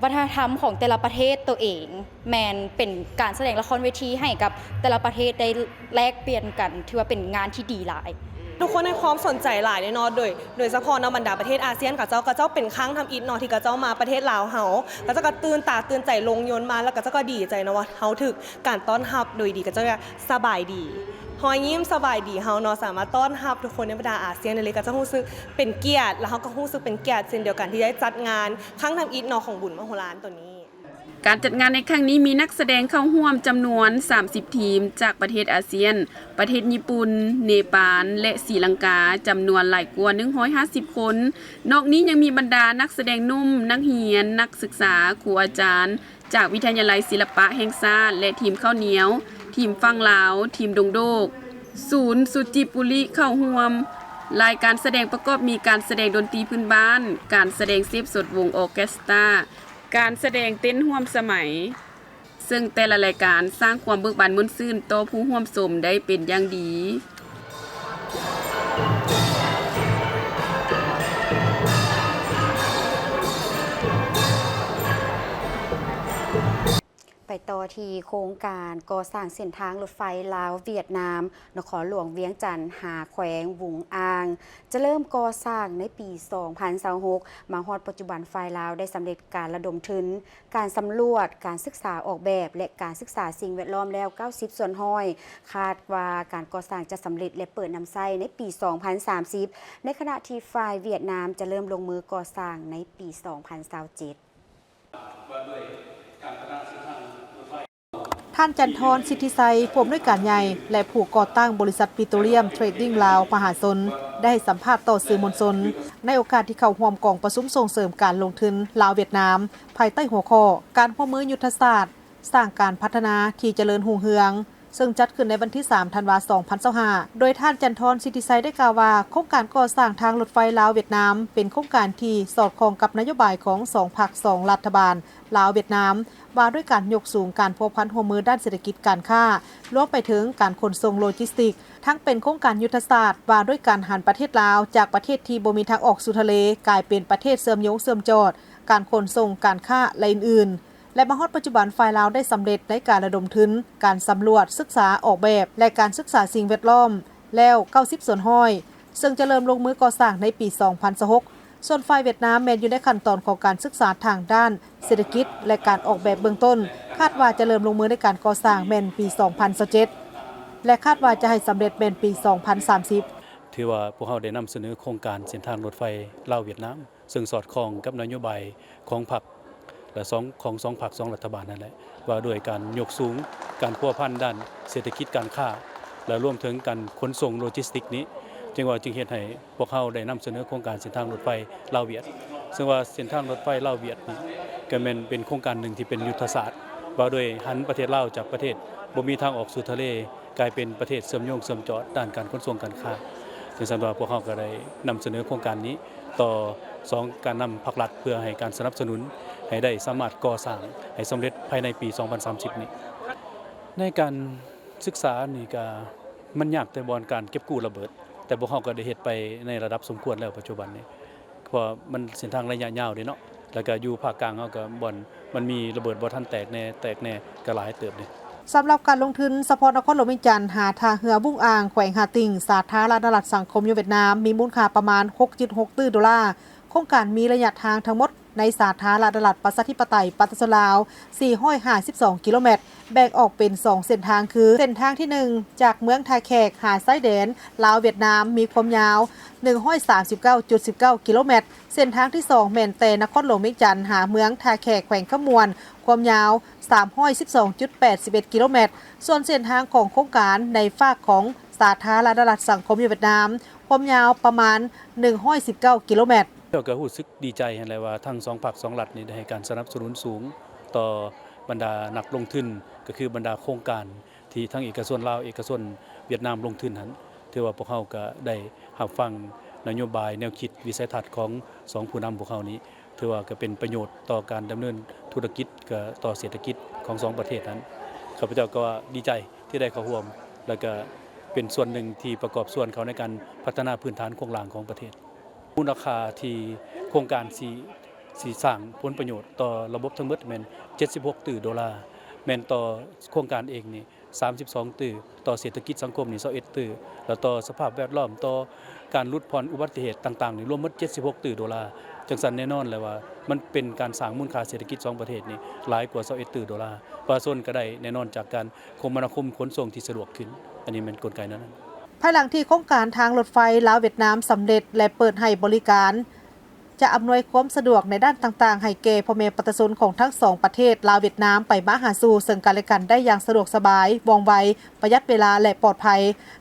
ວັດທະນະທຳຂອງແຕ່ລະປະເທດໂຕເອງ, ແມ່ນເປັນການສະແດງລະຄອນເວທີໃຫ້ກັບແຕ່ລະປະເທດໄດ້ແລກປ່ຽນກັນ, ຖືວ່າເປັນງານທີ່ດີຫຼາຍ. ທຸກຄົນໃຫ້ຄວາມສົນໃຈຫຼາຍເລີຍເນາະ, ໂດຍ ໂດຍສະເພາະເນາະ ບັນດາປະເທດອາຊຽນ ເຂົາເຈົ້າ ເຂົາເຈົ້າເປັນຄັ້ງທຳອິດເນາະ ທີ່ເຂົາເຈົ້າມາປະເທດລາວເຮົາ, ເຂົາເຈົ້າກໍຕື່ນຕາຕື່ນໃຈລົງຍົນມາ ແລ້ວເຂົາເຈົ້າກໍດີໃຈເນາະວ່າເຮົາຖືກການຕ້ອນຮັບໂດຍດີ, ເຂົາເຈົ້າກໍສະບາຍດີ ຮອຍຍິ້ມສະບາຍດີເຮົາເນາະ ສາມາດຕ້ອນຮັບທຸກຄົນໃນບັນດາອາຊຽນໄດ້ເລີຍ, ເຂົາເຈົ້າຮູ້ສຶກເປັນກຽດ ແລ້ວເຮົາກໍຮູ້ສຶກເປັນກຽດເຊັ່ນດຽວກັນທີ່ໄດ້ຈັດງານຄັ້ງທຳອິດເນາະ ຂອງບຸນມະໂຫລານໂຕນີ້. ການຈັດງານໃນຄັ້ງນີ້ມີນັກສະແດງເຂົ້າຮ່ວມຈຳນວນສາມສິບທີມ ຈາກປະເທດອາຊຽນ, ປະເທດຍີ່ປຸ່ນ, ເນປານ ແລະ ສີລັງກາ ຈຳນວນຫຼາຍກວ່າໜຶ່ງຮ້ອຍຫ້າສິບຄົນ. ນອກນີ້ຍັງມີບັນດານັກສະແດງໜຸ່ມ, ນັກຮຽນ, ນັກສຶກສາ, ຄູອາຈານ ຈາກວິທະຍາໄລສິລະປະແຫ່ງຊາດ ແລະ ທີມເຂົ້າໜຽວ, ທີມຝັ່ງລາວ, ທີມດົງໂດກ, ສູນສຸຈິປຸລິເຂົ້າຮ່ວມ. ລາຍການສະແດງປະກອບມີການສະແດງດົນຕີພື້ນບ້ານ, ການສະແດງເສບສົດວົງອໍເຄສຕາ, ການສະແດງເຕັ້ນຮ່ວມສະໄໝ, ເຊິ່ງແຕ່ລະລາຍການສ້າງຄວາມເບີກບານມ່ວນຊື່ນຕໍ່ຜູ້ຮ່ວມຊົມໄດ້ເປັນຢ່າງດີ. ໄປຕໍ່ທີ່ໂຄງການກໍ່ສ້າງເສັ້ນທາງລົດໄຟລາວຫວຽດນາມ ນະຄອນຫຼວງວຽງຈັນ ຫາແຂວງຫວຸງອາງ ຈະເລີ່ມກໍ່ສ້າງໃນປີສອງພັນຊາວຫົກ. ມາຮອດປັດຈຸບັນ ຝ່າຍລາວໄດ້ສຳເລັດການລະດົມທຶນ ການສຳຫຼວດ, ການສຶກສາອອກແບບ ແລະ ການສຶກສາສິ່ງແວດລ້ອມແລ້ວເກົ້າສິບສ່ວນຮ້ອຍ. ຄາດວ່າການກໍ່ສ້າງຈະສຳເລັດ ແລະ ເປີດນຳໃຊ້ໃນປີສອງພັນສາມສິບ, ໃນຂະນະທີ່ຝ່າຍຫວຽດນາມຈະເລີ່ມລົງມືກໍ່ສ້າງໃນປີສອງພັນຊາວເຈັດ. ທ່ານ ຈັນທອນ ສິດທິໄຊ ຜູ້ອຳນວຍການໃຫຍ່ ແລະ ຜູ້ກໍ່ຕັ້ງບໍລິສັດປີໂຕລຽມເທຣດດິ້ງລາວມະຫາຊົນ ໄດ້ໃຫ້ສຳພາດຕໍ່ສື່ມວນຊົນ ໃນໂອກາດທີ່ເຂົ້າຮ່ວມກອງປະຊຸມສົ່ງເສີມການລົງທຶນລາວ-ຫວຽດນາມ ພາຍໃຕ້ຫົວຂໍ້ ການຮ່ວມມືຍຸດທະສາດ ສ້າງການພັດທະນາທີ່ຈະເລີນຮຸ່ງເຮືອງ ເຊິ່ງຈັດຂຶ້ນໃນວັນທີສາມ ທັນວາ ສອງພັນຊາວຫ້າ ໂດຍທ່ານ ຈັນທອນ ສິດທິໄຊ ໄດ້ກ່າວວ່າ ໂຄງການກໍ່ສ້າງທາງລົດໄຟລາວຫວຽດນາມ ເປັນໂຄງການທີ່ສອດຄ່ອງກັບນະໂຍບາຍຂອງສອງພັກສອງລັດຖະບານ ລາວ-ຫວຽດນາມ ວ່າດ້ວຍການຍົກສູງການພົວພັນຮ່ວມມືດ້ານເສດຖະກິດການຄ້າ ລວມໄປເຖິງການຂົນສົ່ງໂລຈິສຕິກ, ທັງເປັນໂຄງການຍຸດທະສາດວ່າດ້ວຍການຫັນປະເທດລາວຈາກປະເທດທີ່ບໍ່ມີທາງອອກສູ່ທະເລ ກາຍເປັນປະເທດເຊື່ອມໂຍງເຊື່ອມຈອດ, ການຂົນສົ່ງ, ການຄ້າ ແລະ ອື່ນໆ. ແລະ ມາຮອດປັດຈຸບັນ ຝ່າຍລາວໄດ້ສຳເລັດໃນການລະດົມທຶນ, ການສຳຫຼວດ, ສຶກສາອອກແບບ ແລະ ການສຶກສາສິ່ງແວດລ້ອມແລ້ວເກົ້າສິບສ່ວນຮ້ອຍ ເຊິ່ງຈະເລີ່ມລົງມືກໍ່ສ້າງໃນປີສອງພັນຊາວຫົກ. ສ່ວນຝ່າຍຫວຽດນາມແມ່ນຢູ່ໃນຂັ້ນຕອນຂອງການສຶກສາທາງດ້ານເສດຖະກິດ ແລະ ການອອກແບບເບື້ອງຕົ້ນ, ຄາດວ່າຈະເລີ່ມລົງມືໃນການກໍ່ສ້າງແມ່ນປີສອງພັນຊາວເຈັດ ແລະ ຄາດວ່າຈະໃຫ້ສຳເລັດແມ່ນປີສອງພັນສາມສິບ. ຖືວ່າພວກເຮົາໄດ້ນຳສະເໜີໂຄງການເສັ້ນທາງລົດໄຟລາວຫວຽດນາມ ເຊິ່ງສອດຄ່ອງກັບນະໂຍບາຍຂອງພັກ ແລະ ສອງ ຂອງສອງພັກສອງລັດຖະບານນັ້ນແຫຼະ ວ່າດ້ວຍການຍົກສູງການພົວພັນດ້ານເສດຖະກິດການຄ້າ ແລະ ລວມເຖິງການຂົນສົ່ງໂລຈິສຕິກນີ້ ຈຶ່ງວ່າຈຶ່ງເຮັດໃຫ້ພວກເຮົາໄດ້ນຳສະເໜີໂຄງການເສັ້ນທາງລົດໄຟລາວຫວຽດ ເຊິ່ງວ່າເສັ້ນທາງລົດໄຟລາວຫວຽດນີ້ ກໍແມ່ນເປັນໂຄງການໜຶ່ງທີ່ເປັນຍຸດທະສາດ ວ່າດ້ວຍຫັນປະເທດລາວຈາກປະເທດບໍ່ມີທາງອອກສູ່ທະເລ ກາຍເປັນປະເທດເຊື່ອມໂຍງເຊື່ອມຈອດດ້ານການຂົນສົ່ງການຄ້າ. ຈັ່ງຊັ້ນວ່າພວກເຮົາກໍໄດ້ນຳສະເໜີໂຄງການນີ້ຕໍ່ສອງການນຳພັກລັດ ເພື່ອໃຫ້ການສະໜັບສະໜູນໃຫ້ໄດ້ສາມາດກໍ່ສ້າງໃຫ້ສຳເລັດພາຍໃນປີສອງພັນສາມສິບນີ້. ໃນການສຶກສານີ້ກໍມັນຍາກແຕ່ບ່ອນການເກັບກູ້ລະເບີດ, ແຕ່ພວກເຮົາກໍໄດ້ເຮັດໄປໃນລະດັບສົມຄວນແລ້ວປັດຈຸບັນນີ້. ເພາະວ່າມັນເສັ້ນທາງໄລຍະຍາວເດ້ເນາະ ແລ້ວກະຢູ່ພາກກາງເຮົາກະບ່ອນມັນມີລະເບີດບໍ່ທັນແຕກແນ່ ແຕກແນ່ກະຫຼາຍເຕີບເດ້. ສຳລັບການລົງທຶນສະເພາະນະຄອນຫຼວງວຽງຈັນຫາທ່າເຮືອຫວຸ້ງອາງ ແຂວງຫາຕິ່ງ ສາທາລະນະລັດສັງຄົມນິຍົມຫວຽດນາມ ມີມູນຄ່າປະມານຫົກຈຸດຫົກຕື້ໂດລາ. ໂຄງການມີໄລຍະທາງທັງໝົດໃນສາທາລະນະລັດປະຊາທິປະໄຕປະຊາຊົນລາວ ສີ່ຮ້ອຍຫ້າສິບສອງກິໂລແມັດ. ແບ່ງອອກເປັນສອງເສັ້ນທາງຄື ເສັ້ນທາງທີໜຶ່ງ ຈາກເມືອງທ່າແຂກຫາຊາຍແດນລາວຫວຽດນາມ ມີຄວາມຍາວໜຶ່ງຮ້ອຍສາມສິບເກົ້າຈຸດສິບເກົ້າກິໂລແມັດ, ເສັ້ນທາງທີສອງ ແມ່ນແຕ່ນະຄອນຫຼວງວຽງຈັນຫາເມືອງທ່າແຂກ ແຂວງຄຳມ່ວນ ຄວາມຍາວສາມຮ້ອຍສິບສອງຈຸດແປດສິບເອັດກິໂລແມັດ, ສ່ວນເສັ້ນທາງຂອງໂຄງການໃນຟາກຂອງສາທາລະນະລັດສັງຄົມນິຍົມຫວຽດນາມ ຄວາມຍາວປະມານໜຶ່ງຮ້ອຍສິບເກົ້າກິໂລແມັດ. ເຈົ້າກໍຮູ້ສຶກດີໃຈຫັ້ນແຫຼະວ່າທັງສອງພັກສອງລັດນີ້ໄດ້ໃຫ້ການສະໜັບສະໜູນສູງຕໍ່ບັນດານັກລົງທຶນ ກໍຄືບັນດາໂຄງການທີ່ທັງເອກະຊົນລາວ ເອກະຊົນຫວຽດນາມລົງທຶນຫັ້ນ. ຖືວ່າພວກເຮົາກໍໄດ້ຮັບຟັງນະໂຍບາຍ ແນວຄິດ ວິໄສທັດຂອງສອງຜູ້ນຳພວກເຮົານີ້ ຖືວ່າກໍເປັນປະໂຫຍດຕໍ່ການດຳເນີນທຸລະກິດ ກໍຕໍ່ເສດຖະກິດຂອງສອງປະເທດຫັ້ນ. ຂ້າພະເຈົ້າກໍວ່າດີໃຈທີ່ໄດ້ເຂົ້າຮ່ວມ ແລ້ວກໍເປັນສ່ວນໜຶ່ງທີ່ປະກອບສ່ວນເຂົ້າໃນການພັດທະນາພື້ນຖານໂຄງລ່າງຂອງປະເທດ. ມູນຄ່າທີ່ໂຄງການຊິ ຊິສ້າງຜົນປະໂຫຍດຕໍ່ລະບົບທັງໝົດແມ່ນເຈັດສິບຫົກຕື້ໂດລາ, ແມ່ນຕໍ່ໂຄງການເອງນີ້ສາມສິບສອງຕື້, ຕໍ່ເສດຖະກິດສັງຄົມນີ້ຊາວເອັດຕື້, ແລ້ວຕໍ່ສະພາບແວດລ້ອມ, ຕໍ່ການຫຼຸດຜ່ອນອຸບັດຕິເຫດຕ່າງໆນີ້ ລວມໝົດເຈັດສິບຫົກຕື້ໂດລາ. ຈັ່ງຊັ້ນແນ່ນອນແຫຼະວ່າມັນເປັນການສ້າງມູນຄ່າເສດຖະກິດສອງປະເທດນີ້ຫຼາຍກວ່າຊາວເອັດຕື້ໂດລາ. ປະຊາຊົນກໍໄດ້ແນ່ນອນຈາກການຄົມມະນາຄົມຂົນສົ່ງທີ່ສະດວກຂຶ້ນ. ອັນນີ້ແມ່ນກົນໄກແນວນັ້ນ. ພາຍຫຼັງທີ່ໂຄງການທາງລົດໄຟລາວຫວຽດນາມສຳເລັດ ແລະ ເປີດໃຫ້ບໍລິການ ຈະອຳນວຍຄວາມສະດວກໃນດ້ານຕ່າງໆ ໃຫ້ແກ່ພໍ່ແມ່ປະຊາຊົນຂອງທັງສອງປະເທດ ລາວ-ຫວຽດນາມ ໄປມາຫາສູ່ເຊິ່ງກັນແລະກັນໄດ້ຢ່າງສະດວກສະບາຍ, ວ່ອງໄວ, ປະຢັດເວລາ ແລະ ປອດໄພ,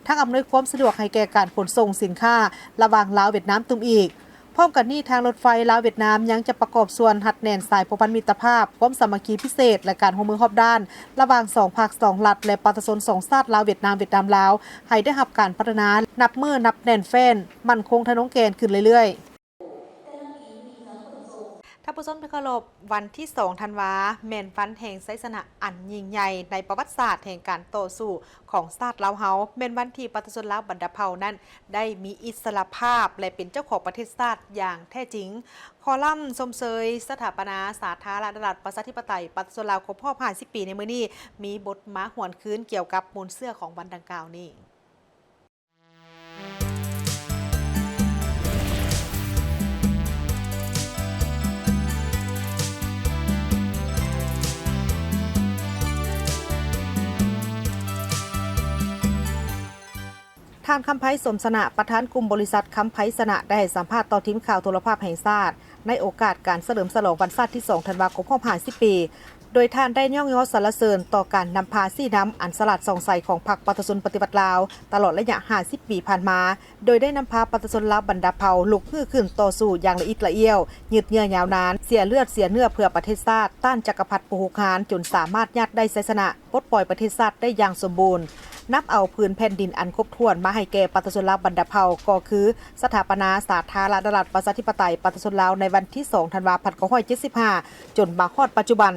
ທັງອຳນວຍຄວາມສະດວກໃຫ້ແກ່ການຂົນສົ່ງສິນຄ້າລະຫວ່າງລາວ-ຫວຽດນາມຕື່ມອີກ. ພ້ອມກັນນີ້, ທາງລົດໄຟລາວ-ຫວຽດນາມຍັງຈະປະກອບສ່ວນຮັດແໜ້ນສາຍພົວພັນມິດຕະພາບ, ຄວາມສາມັກຄີພິເສດ ແລະ ການຮ່ວມມືຮອບດ້ານ ລະຫວ່າງສອງພັກສອງລັດ ແລະ ປະຊາຊົນສອງຊາດ ລາວ-ຫວຽດນາມ, ຫວຽດນາມ-ລາວ ໃຫ້ໄດ້ຮັບການພັດທະນານັບມື້ນັບແໜ້ນແຟ້ນ, ໝັ້ນຄົງທະນົງແກ່ນຂຶ້ນເລື້ອຍໆ. ທ່ານຜູ້ຊົມທີ່ເຄົາລົບ, ວັນທີສອງທັນວາ ແມ່ນວັນແຫ່ງໄຊຊະນະອັນຍິ່ງໃຫຍ່ໃນປະຫວັດສາດແຫ່ງການຕໍ່ສູ້ຂອງຊາດລາວເຮົາ, ແມ່ນວັນທີ່ປະຊາຊົນລາວບັນດາເຜົ່ານັ້ນໄດ້ມີອິດສະຫຼະພາບ ແລະ ເປັນເຈົ້າຂອງປະເທດຊາດຢ່າງແທ້ຈິງ. ຂໍລ່ຳຊົມເຊີຍສະຖາປະນາສາທາລະນະລັດ ປະຊາທິປະໄຕ ປະຊາຊົນລາວ ຄົບຮອບຫ້າສິບປີໃນມື້ນີ້ ມີບົດມາຫວນຄືນກ່ຽວກັບມູນເຊື້ອຂອງວັນດັ່ງກ່າວນີ້. ທ່ານ ຄຳໄພ ສົມຊະນະ ປະທານກຸ່ມບໍລິສັດ ຄຳໄພຊະນະ ໄດ້ໃຫ້ສຳພາດຕໍ່ທີມຂ່າວໂທລະພາບແຫ່ງຊາດ ໃນໂອກາດການສະເຫຼີມສະຫຼອງວັນຊາດທີສອງທັນວາ ຄົບຮອບຫ້າສິບປີ. ໂດຍທ່ານໄດ້ຍ້ອງຍໍສັນລະເສີນຕໍ່ການນຳພາຊີ້ນຳອັນສະຫຼາດສ່ອງໃສຂອງພັກປະຊາຊົນປະຕິວັດລາວ ຕະຫຼອດໄລຍະຫ້າສິບປີຜ່ານມາ, ໂດຍໄດ້ນຳພາປະຊາຊົນລາວບັນດາເຜົ່າລຸກຮືຂຶ້ນຕໍ່ສູ້ຢ່າງລະອິດລະອ້ຽວ, ຍືດເຍື້ອຍາວນານ, ເສຍເລືອດເສຍເນື້ອເພື່ອປະເທດຊາດ, ຕ້ານຈັກກະພັດຜູ້ຮຸກຮານ ຈົນສາມາດຍາດໄດ້ໄຊຊະນະ, ປົດປ່ອຍປະເທດຊາດໄດ້ຢ່າງສົມບູນ, ນຳເອົາພື້ນແຜ່ນດິນອັນຄົບຖ້ວນມາໃຫ້ແກ່ປະຊາຊົນລາວບັນດາເຜົ່າ ກໍຄືສະຖາປະນາສາທາລະນະລັດ ປະຊາທິປະໄຕ ປະຊາຊົນລາວ ໃນວັນທີສອງທັນວາ ພັນເກົ້າຮ້ອຍເຈັດສິບຫ້າ ຈົນມາຮອດປັດຈຸບັນ.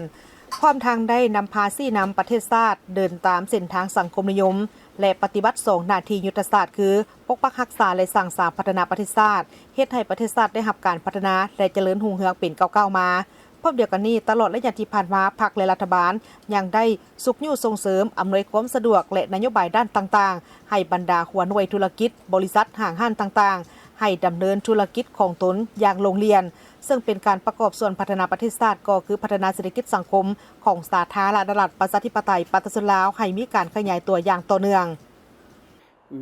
ພ້ອມທັງໄດ້ນຳພາຊີ້ນຳປະເທດຊາດເດີນຕາມເສັ້ນທາງສັງຄົມນິຍົມ ແລະ ປະຕິບັດສອງໜ້າທີ່ຍຸດທະສາດ ຄື ປົກປັກຮັກສາ ແລະ ສ້າງສາພັດທະນາປະເທດຊາດ, ເຮັດໃຫ້ປະເທດຊາດໄດ້ຮັບການພັດທະນາ ແລະ ຈະເລີນຮຸ່ງເຮືອງເປັນກ້າວໆມາ. ພ້ອມດຽວກັນນີ້, ຕະຫຼອດໄລຍະທີ່ຜ່ານມາ, ພັກ ແລະ ລັດຖະບານຍັງໄດ້ຊຸກຍູ້ສົ່ງເສີມ, ອຳນວຍຄວາມສະດວກ ແລະ ນະໂຍບາຍດ້ານຕ່າງໆ ໃຫ້ບັນດາຫົວໜ່ວຍທຸລະກິດ, ບໍລິສັດ, ຫ້າງຮ້ານຕ່າງໆ ໃຫ້ດຳເນີນທຸລະກິດຂອງຕົນຢ່າງໂລ່ງລ່ຽນ, ເຊິ່ງເປັນການປະກອບສ່ວນພັດທະນາປະເທດຊາດ ກໍຄືພັດທະນາເສດຖະກິດສັງຄົມຂອງສາທາລະນະລັດ ປະຊາທິປະໄຕ ປະຊາຊົນລາວ ໃຫ້ມີການຂະຫຍາຍຕົວຢ່າງຕໍ່ເນື່ອງ.